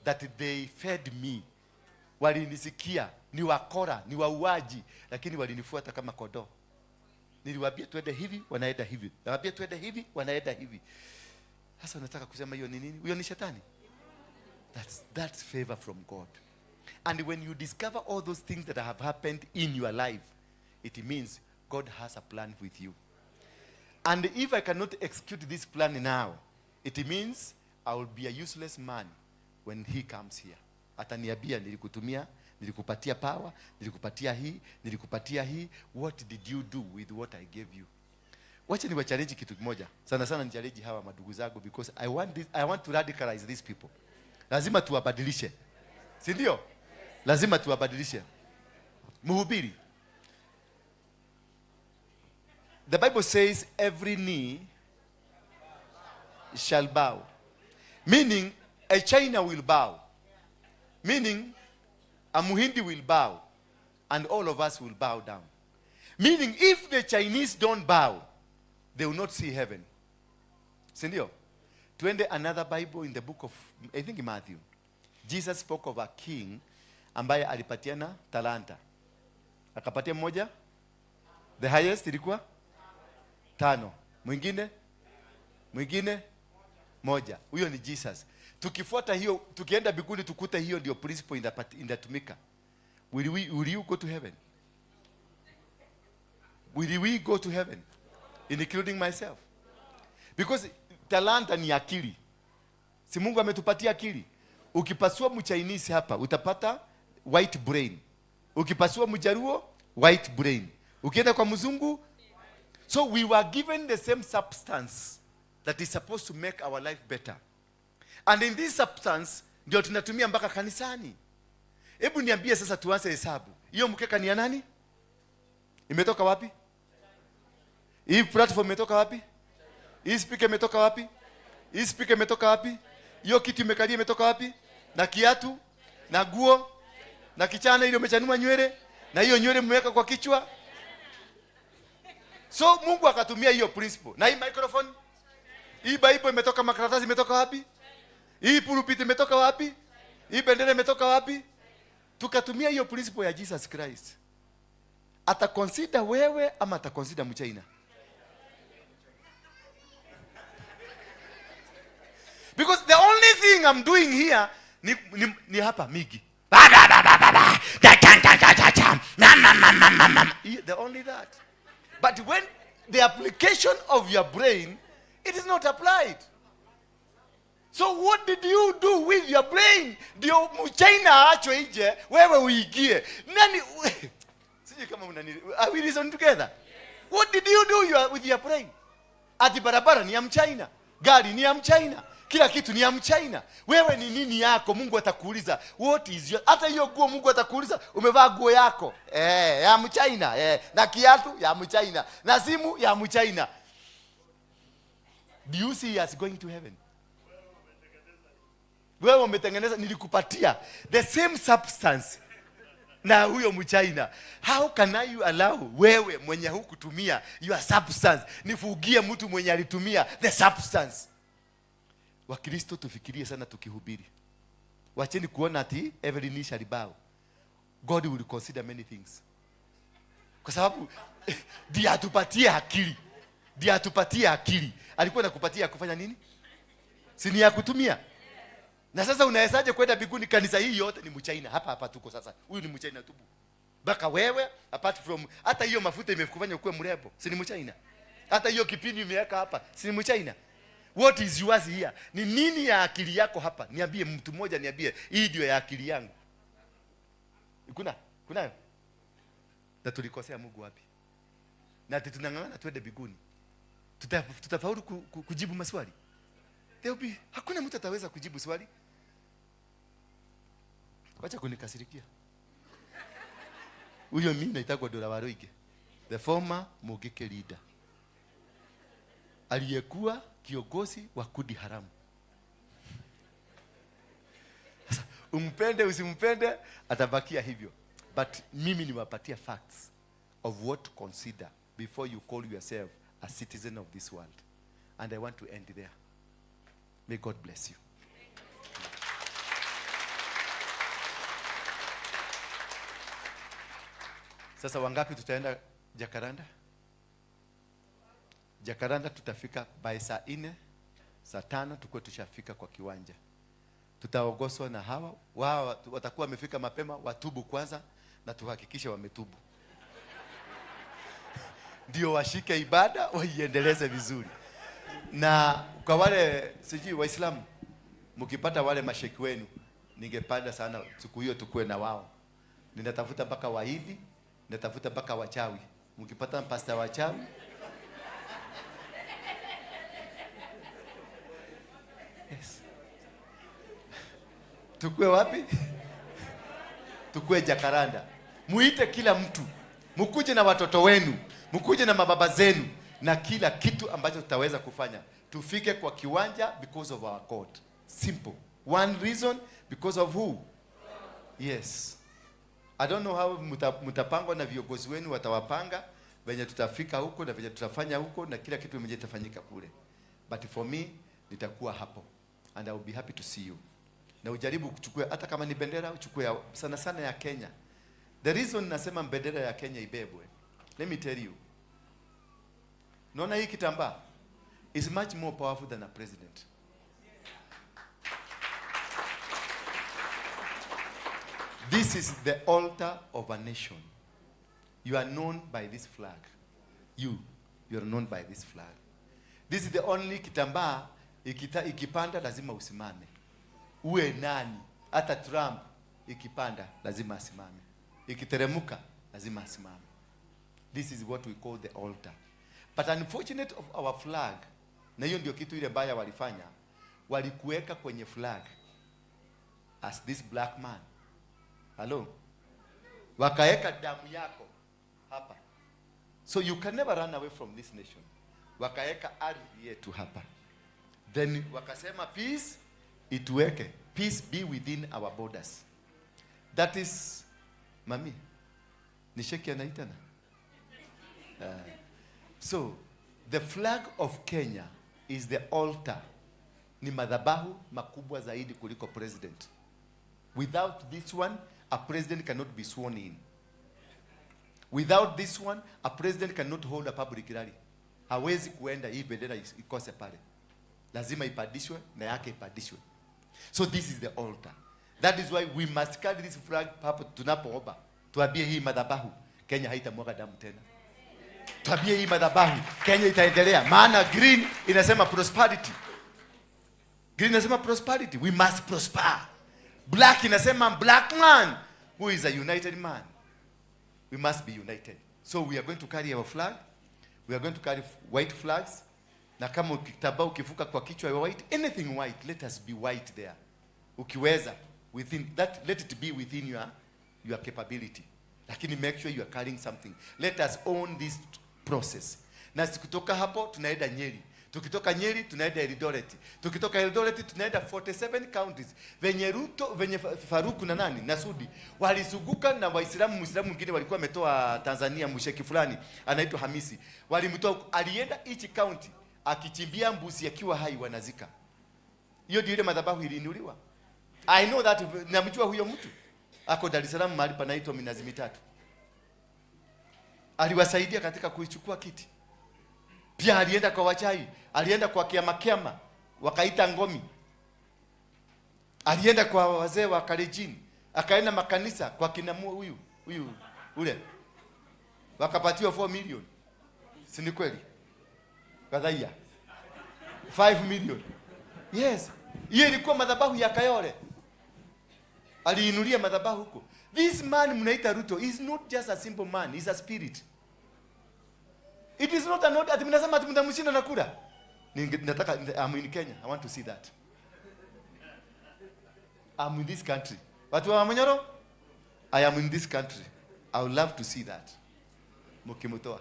That they fed me. Walinisikia, ni wakora, ni wauaji, lakini walinifuata kama kondoo. Niliwaambia twende hivi, wanaenda hivi. Nawaambia twende hivi, wanaenda hivi. Sasa unataka kusema hiyo ni nini? Huyo ni shetani? That's favor from God. And when you discover all those things that have happened in your life, it means God has a plan with you. And if I cannot execute this plan now, it means I will be a useless man when he comes here. Ataniambia nilikutumia, nilikupatia power, nilikupatia hii, nilikupatia hii. What did you do with what I gave you? Wacha niwa challenge kitu kimoja. Sana sana ni challenge hawa madugu zangu because I want to radicalize these people. Lazima tuwabadilishe. Si ndio? Lazima tuwabadilishe. Mhubiri. The Bible says every knee shall bow. Meaning a China will bow. Meaning a Muhindi will bow. And all of us will bow down. Meaning if the Chinese don't bow, they will not see heaven. Si ndio? Twende another Bible in the book of, I think Matthew. Jesus spoke of a king ambaye alipatiana talanta. Akapatia mmoja, the highest ilikuwa 5. Mwingine? Mwingine? 1. Huyo ni Jesus. Tukifuata hiyo, tukienda mbinguni tukute hiyo ndio principle inatumika. Will you go to heaven? Will we go to heaven? Including myself. Because talanta ni akili. Si Mungu ametupatia akili. Ukipasua Mchinese hapa utapata white brain. Ukipasua Mjaluo white brain. Ukienda kwa mzungu. So we were given the same substance that is supposed to make our life better. And in this substance ndio tunatumia mpaka kanisani. Hebu niambie sasa tuanze hesabu. Hiyo mkeka ni ya nani? Imetoka wapi? Hii platform imetoka wapi? Hii speaker imetoka wapi? Hii speaker imetoka wapi? Hiyo kitu imekalia imetoka wapi? Na kiatu, na guo, na kichana ile umechanua nywele, na hiyo nywele mmeweka kwa kichwa. So Mungu akatumia hiyo principle. Na hii microphone, hii Bible imetoka, makaratasi imetoka wapi? Hii pulpit imetoka wapi? Hii bendera imetoka wapi? Tukatumia hiyo principle ya Jesus Christ. Ata consider wewe ama ata consider Mchina? Because the only thing I'm doing here ni hapa migi. Ba, ba, ba, ba, ba, ba. Da, cha, cha, cha, cha, cha. Na, na, na, na, na, na. The only that. But when the application of your brain, it is not applied. So what did you do with your brain? Ndio Mchina aachwe nje, wewe uingie. Nani? Sijui kama unani, are we reason together? What did you do with your brain? Ati barabara ni ya Mchina, gari ni ya Mchina, kila kitu ni ya Mchina. Wewe ni nini yako? Mungu atakuuliza, what is your, hata hiyo nguo Mungu atakuuliza, umevaa nguo yako? Ya Mchina, na kiatu ya Mchina, na simu ya Mchina. Do you see us going to heaven? Wewe umetengeneza, nilikupatia the same substance. Na huyo Mchina, how can I allow wewe mwenye hukutumia your substance nifugie mtu mwenye alitumia the substance? Wakristo tufikirie sana tukihubiri. Wacheni kuona ati every knee shall bow. God will consider many things, kwa sababu ndiye atupatie akili, ndiye atupatie akili. Alikuwa anakupatia ya kufanya nini? Si ni ya kutumia? Na sasa unawezaje kwenda mbinguni? Kanisa hii yote ni Mchina. Hapa hapa tuko sasa, huyu ni Mchina tubu. Mpaka wewe, apart from hata hiyo mafuta imekufanya ukuwe mrembo, si ni Mchina? Hata hiyo kipindi imeweka hapa, si ni Mchina? What is yours here? Ni nini ya akili yako hapa? Niambie mtu mmoja, niambie hii ndio ya akili yangu. Kuna kunayo? Na tulikosea Mungu wapi? Na ati tunang'ang'ana twende mbinguni. Tutafaulu kujibu maswali? There will be, hakuna mtu ataweza kujibu swali. Wacha kunikasirikia. Huyo mimi naitagwa Ndura Waruinge, the former Mungiki leader, aliyekuwa kiongozi wa kundi haramu. Sasa, umpende usimpende, atabakia hivyo. But mimi niwapatia facts of what to consider before you call yourself a citizen of this world. And I want to end there. May God bless you. Sasa wangapi tutaenda Jacaranda? Jacaranda tutafika by saa 4, saa 5 tukuwe tushafika kwa kiwanja. Tutaongozwa na hawa, wao watakuwa wamefika mapema, watubu kwanza na tuhakikishe wametubu. Ndio washike ibada waiendeleze vizuri. Na kwa wale sijui Waislamu, mkipata wale masheki wenu, ningependa sana siku hiyo tukue na wao. Ninatafuta mpaka waidi, ninatafuta mpaka wachawi. Mkipata pastor wachawi, yes. Tukue wapi? Tukue Jacaranda. Muite kila mtu. Mkuje na watoto wenu, mkuje na mababa zenu na kila kitu ambacho tutaweza kufanya. Tufike kwa kiwanja because of our God. Simple. One reason, because of who? Yes. I don't know how mutapangwa na viongozi wenu watawapanga venye tutafika huko na venye tutafanya huko na kila kitu venye itafanyika kule. But for me nitakuwa hapo and I will be happy to see you. Na ujaribu kuchukua hata kama ni bendera, uchukue sana sana ya Kenya. The reason nasema bendera ya Kenya ibebwe, let me tell you. Naona hii kitambaa is much more powerful than a president. This is the altar of a nation. You are known by this flag. You are known by this flag. This is the only kitambaa ikipanda lazima usimame. Uwe nani? Hata Trump ikipanda lazima asimame. Ikiteremuka lazima asimame. This is what we call the altar. But unfortunate of our flag, na hiyo ndio kitu ile baya walifanya, walikuweka kwenye flag as this black man. Hello? Wakaeka damu yako hapa. So you can never run away from this nation. Wakaeka ardhi yetu hapa. Then wakasema peace ituweke. Peace be within our borders. That is, mami, ni sheki anaitana. So, the flag of Kenya is the altar. Ni madhabahu makubwa zaidi kuliko president. Without this one, a president cannot be sworn in. Without this one, a president cannot hold a public rally. Hawezi kuenda hii bendera ikose pale. Lazima ipandishwe na yake ipandishwe. So this is the altar. That is why we must carry this flag hapo tunapoomba. Tuambie hii madhabahu, Kenya haitamwaga damu tena. Tuambie hii madhabahu, Kenya itaendelea. Maana green inasema prosperity. Green inasema prosperity. We must prosper. Black inasema black man who is a united man. We must be united. So we are going to carry our flag. We are going to carry white flags. Na kama ukitaba ukifuka kwa kichwa white, anything white, let us be white there. Ukiweza, within that, let it be within your capability. Lakini make sure you are carrying something. Let us own this process. Na kutoka hapo tunaenda Nyeri. Tukitoka Nyeri tunaenda Eldoret. Tukitoka Eldoret tunaenda 47 counties. Venye Ruto, venye Faruku na nani na Sudi walizunguka na Waislamu, Muislamu mwingine walikuwa wametoa Tanzania, msheki fulani anaitwa Hamisi. Walimtoa, alienda each county akichimbia mbuzi akiwa hai wanazika. Hiyo ndio ile madhabahu iliinuliwa. I know that, namjua huyo mtu. Ako Dar es Salaam mahali panaitwa Minazi Mitatu. Aliwasaidia katika kuichukua kiti. Pia alienda kwa wachai, alienda kwa kiama kiama, wakaita ngomi. Alienda kwa wazee wa Kalenjin, akaenda makanisa kwa kina huyu huyu ule. Wakapatiwa 4 million. Si ni kweli? Kadhaia. 5 million. Yes. Hiyo ilikuwa madhabahu ya Kayole. Aliinulia madhabahu huko. This man mnaita Ruto is not just a simple man, he's a spirit. It is not an order. Ati mnasema ati mtamshinda na kura. Nataka, I'm in Kenya. I want to see that. I'm in this country. Watu wa Manyoro, I am in this country. I would love to see that. Mkimutoa.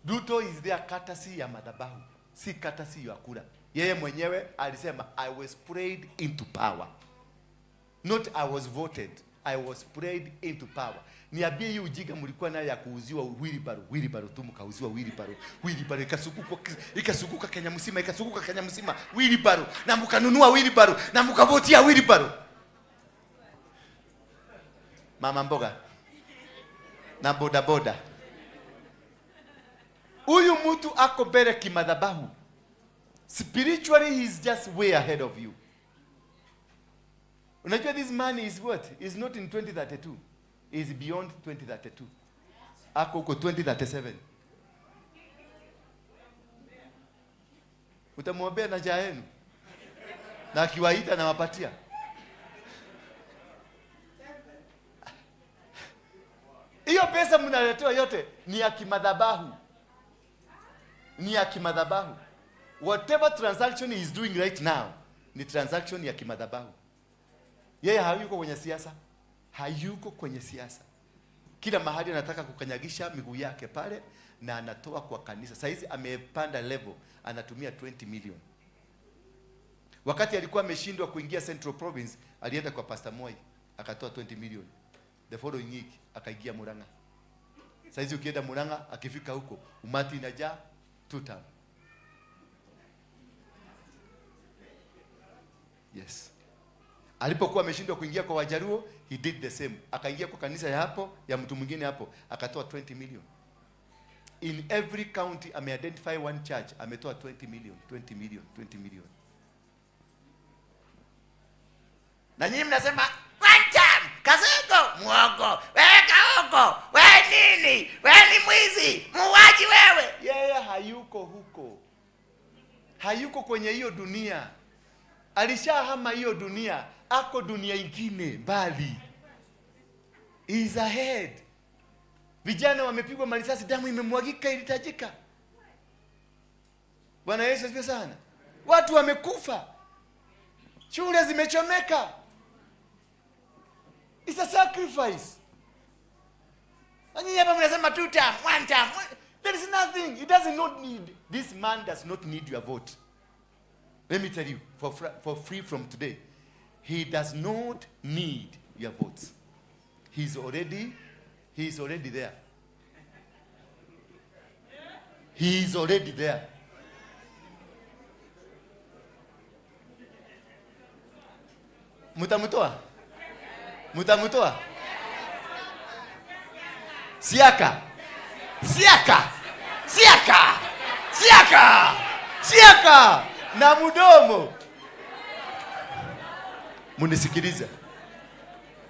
Ruto is there courtesy ya madhabahu, si courtesy ya kura. Yeye mwenyewe alisema I was prayed into power. Not I was voted. I was prayed into power. Niambie hii ujinga mlikuwa nayo ya kuuziwa wheelbarrow, wheelbarrow tu mkauziwa wheelbarrow, wheelbarrow ikasukuka Kenya mzima, ikasukuka Kenya mzima wheelbarrow, na mkanunua wheelbarrow na mkavotia wheelbarrow. Mama mboga na boda boda. Huyu mtu ako mbele kimadhabahu. Spiritually he is just way ahead of you. Unajua this man is what? Is not in 2032. He is beyond 2032. Ako huko 2037. Utamwombea na njaa yenu. Na akiwaita na wapatia. Hiyo pesa mnaletewa yote ni ya kimadhabahu. Ni ya kimadhabahu. Whatever transaction he is doing right now ni transaction ya kimadhabahu. Yeye hayuko kwenye siasa. Hayuko kwenye siasa. Kila mahali anataka kukanyagisha miguu yake pale na anatoa kwa kanisa. Saizi amepanda level, anatumia 20 million. Wakati alikuwa ameshindwa kuingia Central Province, alienda kwa Pastor Moi, akatoa 20 million. The following week akaingia Murang'a. Saizi ukienda Murang'a, akifika huko, umati inajaa 2 term. Yes. Alipokuwa ameshindwa kuingia kwa Wajaruo, he did the same. Akaingia kwa kanisa ya hapo, ya mtu mwingine hapo, akatoa 20 million. In every county ame-identify one church, ametoa 20 million, 20 million, 20 million. Na nyinyi mnasema one time, Kasongo muongo, wewe kaongo, wewe nini, wewe ni mwizi, muuaji wewe. Yeye hayuko huko. Hayuko kwenye hiyo dunia. Alishahama hiyo dunia, ako dunia ingine mbali. He is ahead. Vijana wamepigwa marisasi, damu imemwagika, ilitajika. Bwana Yesu asifiwe sana. Watu wamekufa. Shule zimechomeka. It's a sacrifice. Na nyinyi hapa mnasema 2 term, 1 term. There is nothing. He does not need. This man does not need your vote. Let me tell you, for free from today, he does not need your votes. He's already there. He is already there. Mutamutoa? Mutamutoa? Siaka. Siaka. Siaka. Siaka. Siaka. Na mudomo. Munisikilize.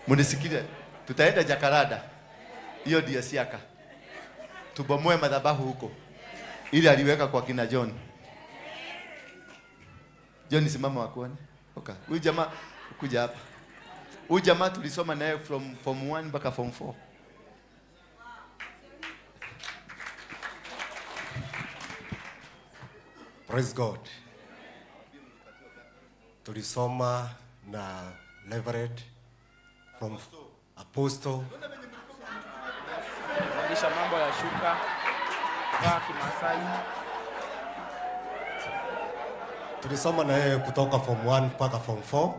Munisikilize. Tutaenda Jakarada. Hiyo ndio Siaka. Tubomoe madhabahu huko. Ili aliweka kwa kina John. John, simama wakuone. Okay. Huyu jamaa kuja hapa. Huyu jamaa tulisoma naye from form 1 mpaka form 4. Praise God. Tulisoma na Leverett from Apostle. Fundisha mambo ya shuka. Vaa Kimasai. Tulisoma na yeye kutoka form 1 mpaka form 4,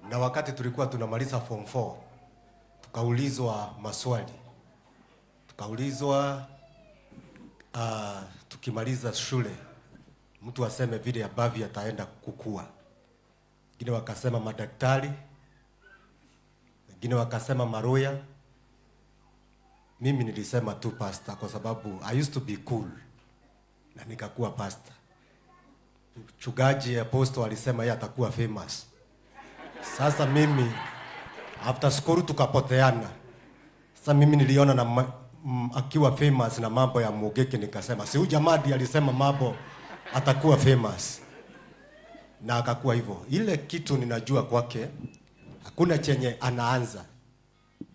na wakati tulikuwa tunamaliza form 4 tukaulizwa maswali, tukaulizwa tukimaliza shule mtu aseme vile ambavyo ataenda kukua. Wengine wakasema madaktari, wengine wakasema malawyer. Mimi nilisema tu pastor kwa sababu I used to be cool na nikakuwa pastor. Mchungaji apostle alisema yeye atakuwa famous. Sasa mimi after school tukapoteana. Sasa mimi niliona na akiwa famous na mambo ya Mugeke, nikasema si huyu jamaa ndiye alisema mambo atakuwa famous, na akakuwa hivyo. Ile kitu ninajua kwake, hakuna chenye anaanza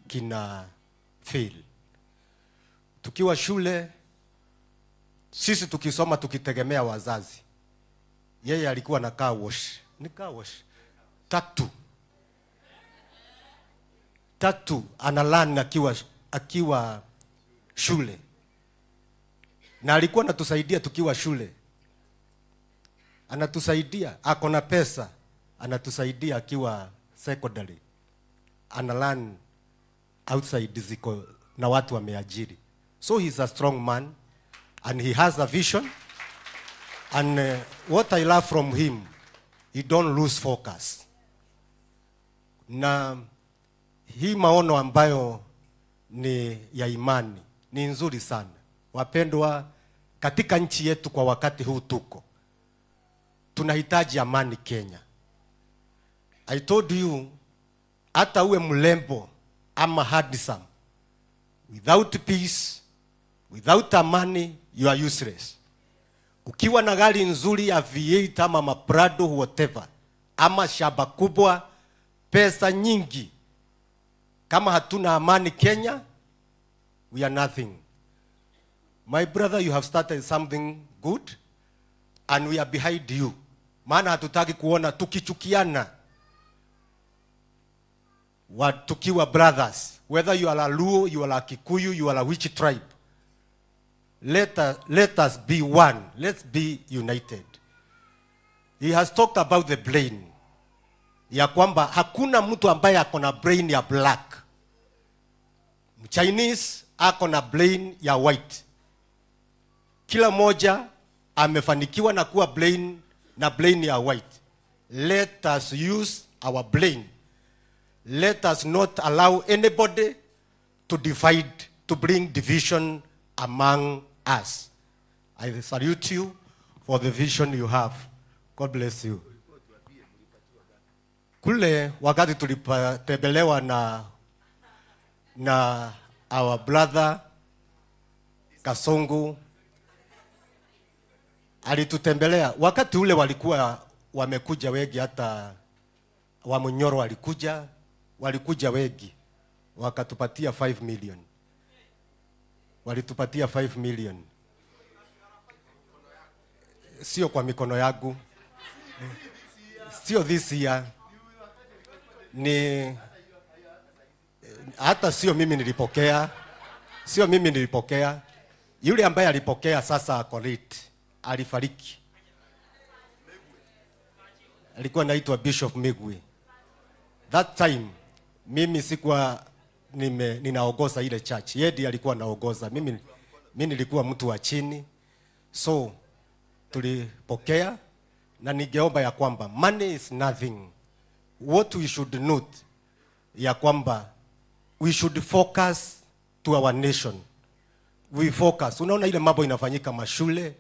kina fail. Tukiwa shule sisi tukisoma tukitegemea wazazi, yeye alikuwa na car wash, ni car wash tatu tatu, ana akiwa shule, na alikuwa anatusaidia tukiwa shule, anatusaidia, ako na pesa, anatusaidia akiwa secondary, ana learn outside ziko na watu wameajiri. So he's a strong man and he has a vision, and what I love from him, he don't lose focus. Na hii maono ambayo ni ya imani ni nzuri sana. Wapendwa, katika nchi yetu kwa wakati huu tuko, tunahitaji amani Kenya. I told you, hata uwe mrembo ama handsome, without peace, without amani, you are useless. Ukiwa na gari nzuri ya V8 ama maprado whatever, ama shamba kubwa, pesa nyingi, kama hatuna amani Kenya, we are nothing. My brother, you have started something good and we are behind you. Maana hatutaki kuona tukichukiana wa tukiwa brothers, whether you are a Luo, you are a Kikuyu, you are a which tribe. Let us be one. Let's be united. He has talked about the brain. Ya kwamba hakuna mtu ambaye ako na brain ya black. Chinese ako na brain ya white. Kila moja amefanikiwa na kuwa brain na brain ya white. Let us use our brain. Let us not allow anybody to divide, to bring division among us. I salute you for the vision you have. God bless you. Kule wakati tulipotembelewa na our brother Kasongo alitutembelea wakati ule, walikuwa wamekuja wengi, hata Wamunyoro walikuja, walikuja wengi, wakatupatia 5 million, walitupatia 5 million, sio kwa mikono yangu, sio this year, ni hata sio mimi nilipokea, sio mimi nilipokea. Yule ambaye alipokea sasa ako late, alifariki, alikuwa naitwa Bishop Migwi. That time mimi sikuwa ninaongoza ile church, yeye ndiye alikuwa anaongoza, mimi nilikuwa mtu wa chini, so tulipokea, na ningeomba ya kwamba money is nothing. What we should note ya kwamba we should focus to our nation. We focus. Unaona ile mambo inafanyika mashule,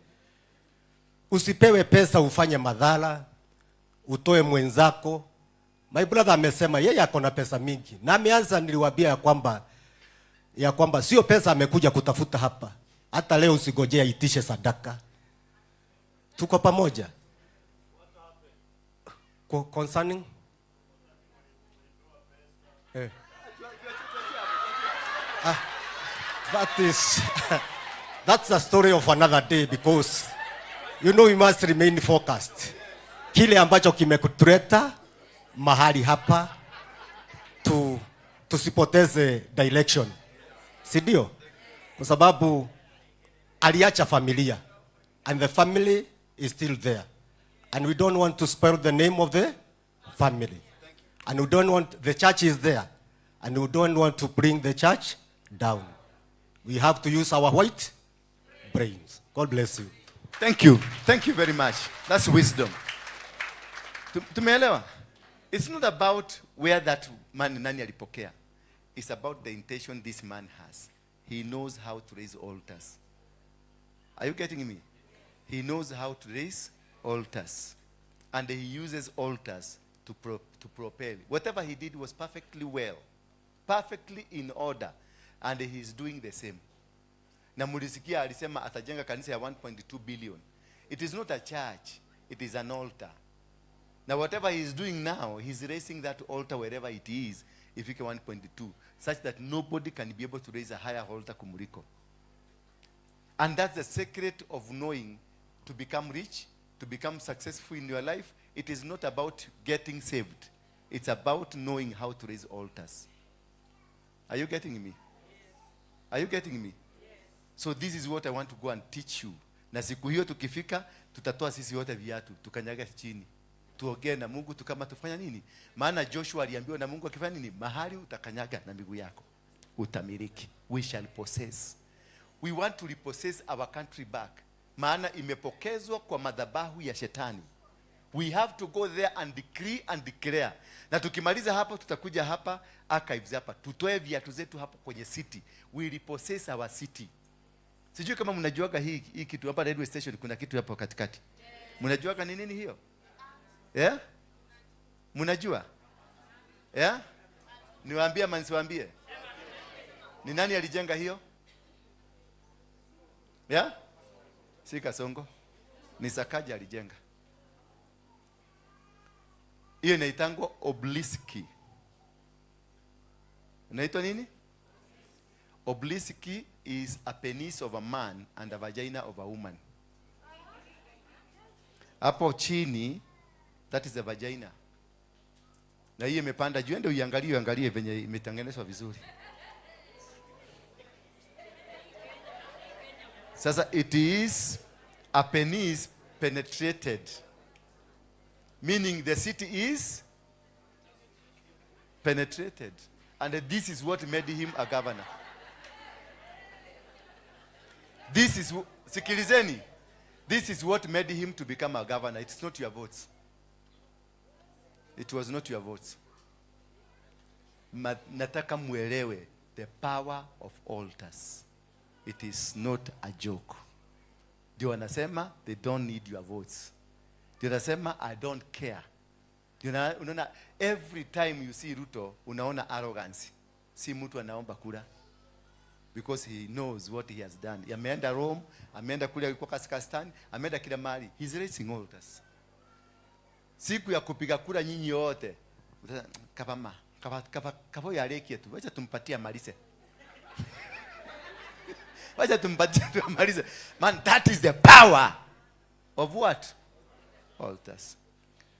usipewe pesa ufanye madhara, utoe mwenzako. My brother amesema yeye ako na pesa mingi na ameanza, niliwaambia ya kwamba sio pesa amekuja kutafuta hapa. Hata leo usigojea itishe sadaka. Tuko pamoja. Concerning eh. Ah, that's a story of another day because you know we must remain focused. Kile ambacho kimekutuleta mahali hapa tusipoteze direction, si ndio? Kwa sababu Aliacha familia and the family is still there. And we don't want to spoil the name of the family. And we don't want, the church is there. And we don't want to bring the church down. We have to use our white brains. God bless you. Thank you. Thank you very much. That's wisdom. Tumeelewa? It's not about where that man, nani alipokea. It's about the intention this man has. He knows how to raise altars. Are you getting me? He knows how to raise altars. And he uses altars to propel. Whatever he did was perfectly well, perfectly in order. And he is doing the same. Na mulisikia alisema atajenga kanisa ya 1.2 billion. It is not a church, it is an altar. Now whatever he is doing now, he's raising that altar wherever it is, ifike 1.2, such that nobody can be able to raise a higher altar kumuliko. And that's the secret of knowing to become rich, to become successful in your life. It is not about getting saved. It's about knowing how to raise altars. Are you getting me? Are you getting me? So this is what I want to go and teach you. Na siku hiyo tukifika, tutatoa sisi wote viatu, tukanyaga chini. Tuongee na Mungu tu kama tufanya nini? Maana Joshua aliambiwa na Mungu akifanya nini? Mahali utakanyaga na miguu yako, utamiliki. We shall possess. We want to repossess our country back. Maana imepokezwa kwa madhabahu ya shetani. We have to go there and decree and declare. Na tukimaliza hapo tutakuja hapa archives hapa. Tutoe viatu zetu hapo kwenye city. We repossess our city. Sijui kama mnajuaga hii kitu hapa railway station kuna kitu hapo katikati. Mnajuaga ni nini hiyo? Yeah? Mnajua? Yeah? Niwaambie ama nisiwaambie? Ni nani alijenga hiyo? Yeah? Si Kasongo. Ni Sakaja alijenga. Hiyo inaitangwa obelisk. Inaitwa nini? Obelisk is a penis of a man and a vagina of a woman. Hapo chini, that is the vagina. Na hiyo imepanda juu, ende uiangalie, uangalie venye imetengenezwa vizuri. Sasa it is a penis penetrated, meaning the city is penetrated. And this is what made him a governor. This is, sikilizeni, this is what made him to become a governor. It's not your votes. It was not your votes. Nataka muelewe the power of altars. It is not a joke. Ndio wanasema they don't need your votes. Ndio wanasema I don't care. Ndio unaona every time you see Ruto unaona arrogance. Si mtu anaomba kura. Because he knows what he has done. Ameenda Rome, ameenda kule alikuwa Kazakhstan, ameenda kila mahali. He's raising altars. Siku ya kupiga kura nyinyi wote kama kama kama kama yalekie tu, wacha tumpatie amalize. Wacha tumpatie tu amalize. Man, that is the power of what? Altars.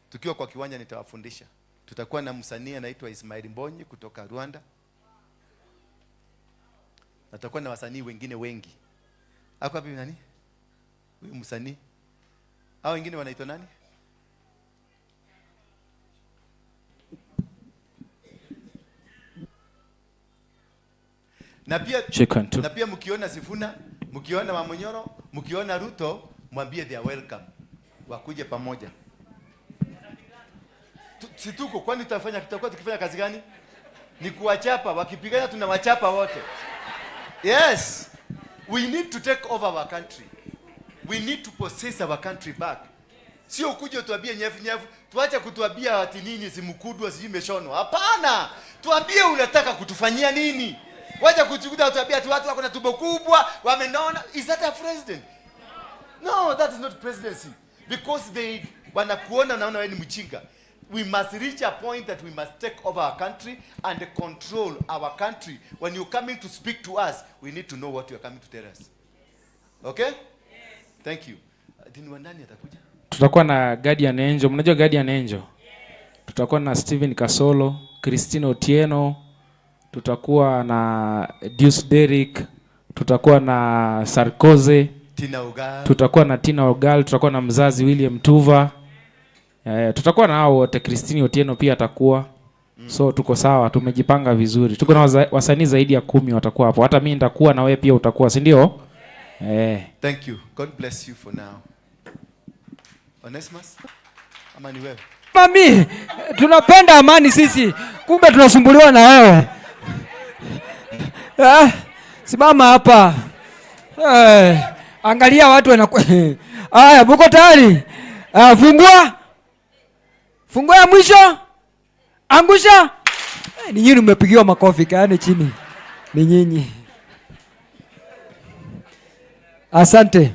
Tukiwa kwa kiwanja nitawafundisha. Tutakuwa na msanii anaitwa Ismail Mbonyi kutoka Rwanda. Na tutakuwa na wasanii wengine wengi. Hapo wapi nani? Huyu msanii. Hao wengine wanaitwa nani? Na pia, na pia mkiona Sifuna, mkiona Wamunyoro, mkiona Ruto, mwambie they are welcome. Wakuje pamoja. Si tuko, kwani tutakuwa tukifanya kazi gani? Ni kuwachapa, wakipigana tunawachapa wote. Yes. We need to take over our country. We need to possess our country back. Sio kuja tuambie nyefu nyefu, tuache kutuambia ati nini simkudwa sijui imeshonwa. Hapana. Tuambie unataka kutufanyia nini? Wacha kuchukuta tuambie ati watu wako na tumbo kubwa, wamenona. Is that a president? No, that is not presidency. Because they wanakuona naona wewe ni mchinga. We must reach a point that we must take over our country and control our country. When you're coming to speak to us, we need to know what you're coming to tell us. Okay? Yes. Thank you. Dini nani atakuja? Tutakuwa na Guardian Angel. Mnajua Guardian Angel? Yes. Tutakuwa na Steven Kasolo, Christine Otieno, tutakuwa na Deuce Derrick, Tutakuwa na Sarkozy. Tina Ogal. Tutakuwa na Tina Ogal, tutakuwa na mzazi William Tuva. Tutakuwa na hao wote, Christine Otieno pia atakuwa. So tuko sawa, tumejipanga vizuri. Tuko na wasanii zaidi ya 10 watakuwa hapo. Hata mimi nitakuwa na wewe pia utakuwa, si ndio? Thank you. God bless you for now. Onesmus? Ama ni wewe? Mami, tunapenda amani sisi. Kumbe tunasumbuliwa na wewe. Simama hapa. Angalia watu wanaku- Haya, mko tayari? Fungua. Fungua ya mwisho. Angusha. Ni nyinyi mmepigiwa makofi, kaeni chini. Ni nyinyi. Asante.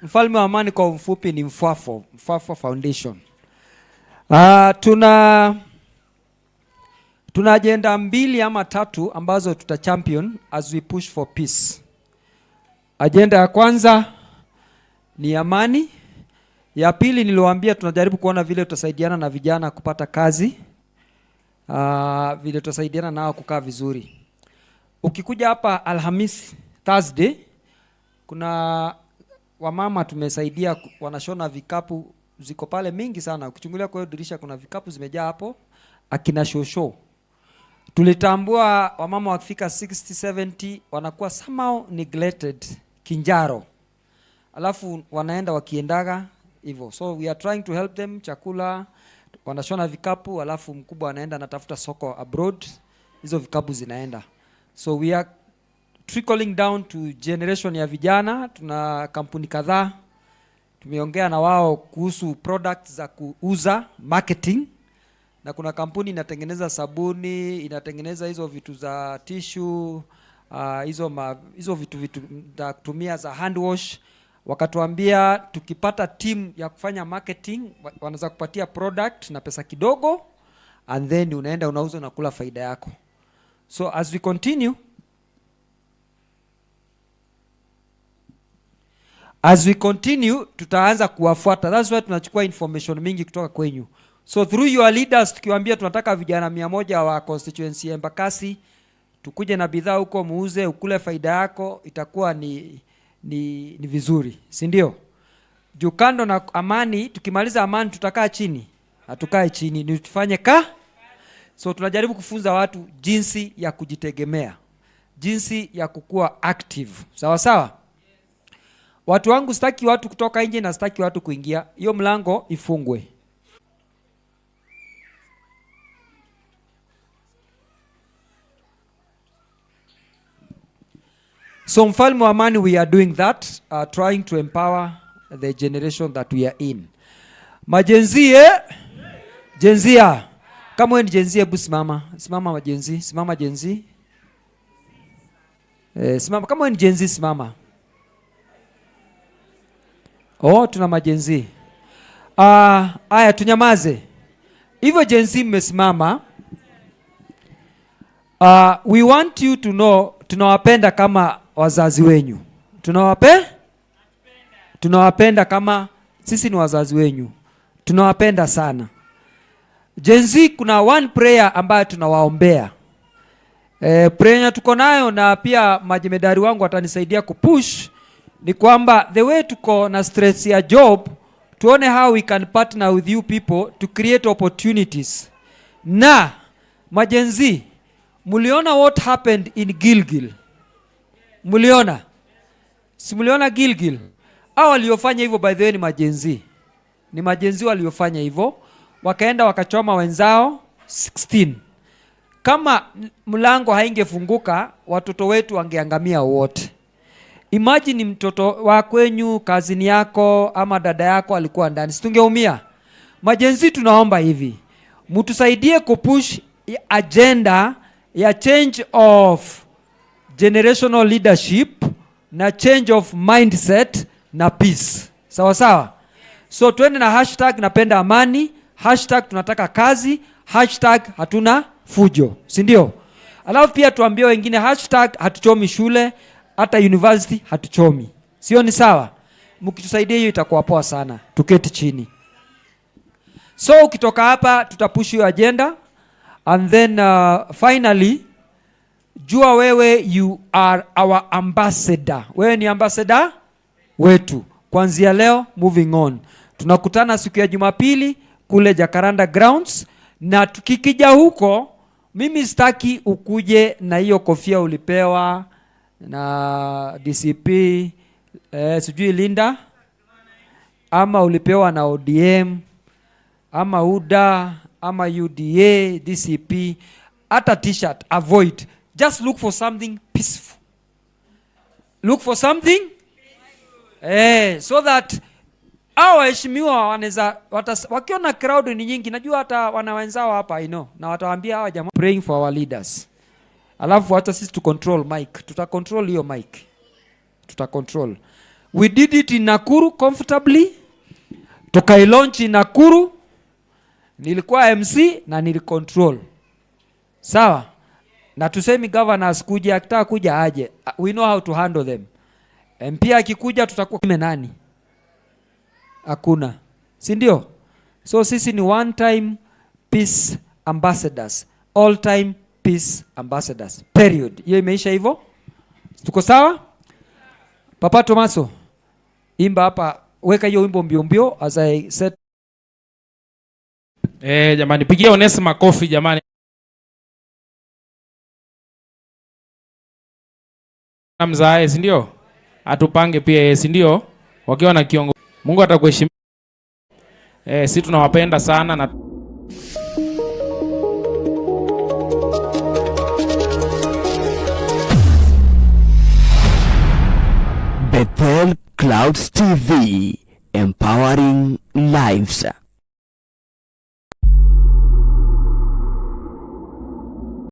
Mfalme wa Amani kwa mfupi ni Mfwafo, Mfwafo Foundation. Tuna agenda 2 ama 3 ambazo tuta champion as we push for peace. Agenda ya kwanza ni amani. Ya pili niliwaambia tunajaribu kuona vile tutasaidiana na vijana kupata kazi. Vile tutasaidiana nao kukaa vizuri. Ukikuja hapa Alhamisi, Thursday, kuna wamama tumesaidia wanashona vikapu, ziko pale mingi sana. Ukichungulia kwa hiyo dirisha kuna vikapu zimejaa hapo, akina shosho. Tulitambua wamama wakifika 60, 70 wanakuwa somehow neglected kinjaro. Alafu wanaenda wakiendaga hivyo. So we are trying to help them, chakula, wanashona vikapu, alafu mkubwa anaenda anatafuta soko abroad, hizo vikapu zinaenda. So we are trickling down to generation ya vijana. Tuna kampuni kadhaa tumeongea na wao kuhusu products za kuuza, marketing, na kuna kampuni inatengeneza sabuni, inatengeneza hizo vitu za tissue, hizo vitu za kutumia za hand wash. Wakatuambia tukipata team ya kufanya marketing, wanaweza kupatia product na pesa kidogo, and then unaenda unauza na kula faida yako. So as we continue tutaanza kuwafuata. That's why tunachukua information mingi kutoka kwenyu. So through your leaders, tukiwaambia tunataka vijana 100 wa constituency ya Embakasi, tukuje na bidhaa huko muuze, ukule faida yako, itakuwa ni vizuri, si ndio? Juu kando na amani, tukimaliza amani tutakaa chini? Hatukae chini, ni tufanye ka. So tunajaribu kufunza watu jinsi ya kujitegemea, jinsi ya kukua active. Sawa sawa? Watu wangu, sitaki watu kutoka nje na sitaki watu kuingia. Hiyo mlango ifungwe. So Mfalme wa Amani, we are doing that, trying to empower the generation that we are in. Majenzi? Jenzia. Kama wewe ni jenzi, hebu simama. Simama majenzi, simama jenzi. Simama kama wewe ni jenzi, simama. Oh, tuna majenzi. Aya, tunyamaze. Hivyo jenzi mmesimama. We want you to know tunawapenda kama wazazi wenyu. Tunawapenda kama sisi ni wazazi wenyu. Tunawapenda sana. Gen Z, kuna one prayer ambayo tunawaombea. Prayer tuko nayo na pia majemedari wangu watanisaidia kupush, ni kwamba the way tuko na stress ya job, tuone how we can partner with you people to create opportunities. Na majenzi, muliona what happened in Gilgil? Muliona? Si muliona Gilgil? Hao waliofanya hivyo by the way ni majenzi. Ni majenzi waliofanya hivyo, wakaenda wakachoma wenzao 16. Kama mlango haingefunguka, watoto wetu wangeangamia wote. Imagine mtoto wa kwenyu, kazini yako ama dada yako alikuwa ndani, si tungeumia? Majenzi, tunaomba hivi, mtusaidie kupush agenda ya change of generational leadership na change of mindset na peace. Sawa sawa? So twende na hashtag napenda amani, hashtag tunataka kazi, hashtag hatuna fujo, si ndio? Alafu pia tuambie wengine hashtag hatuchomi shule, hata university hatuchomi. Sio ni sawa? Mkitusaidia hiyo itakuwa poa sana. Tuketi chini. So ukitoka hapa tutapush hiyo agenda, and then finally Jua wewe you are our ambassador. Wewe ni ambassador wetu. Kuanzia leo moving on. Tunakutana siku ya Jumapili kule Jacaranda Grounds, na tukikija huko mimi sitaki ukuje na hiyo kofia ulipewa na DCP, sijui Linda, ama ulipewa na ODM ama UDA ama UDA, DCP, hata T-shirt avoid. Just look for something peaceful. Look for something so that hao waheshimiwa wanaweza wakiona crowd ni nyingi, najua hata wana wenzao hapa, I know, na watawaambia hawa jamaa praying for our leaders. Alafu hata sisi tu control mic, tuta control hiyo mic, tuta control. We did it in Nakuru comfortably, tukailaunch in Nakuru, nilikuwa MC na nilicontrol. Sawa? Na tusemi governor asikuje, akitaka kuja aje. We know how to handle them. MP akikuja tutakuwa nani? Hakuna. Si ndio? So sisi ni one time peace ambassadors, all time peace ambassadors. Period. Hiyo imeisha hivyo? Tuko sawa? Papa Tomaso, imba hapa, weka hiyo wimbo mbio mbio as I said. Jamani, pigia Onesi makofi jamani. Mzae, si ndio? Atupange pia yeye, si ndio? Wakiwa na kiongozi. Mungu atakuheshimu. Sisi tunawapenda sana na Bethel Clouds TV, empowering lives.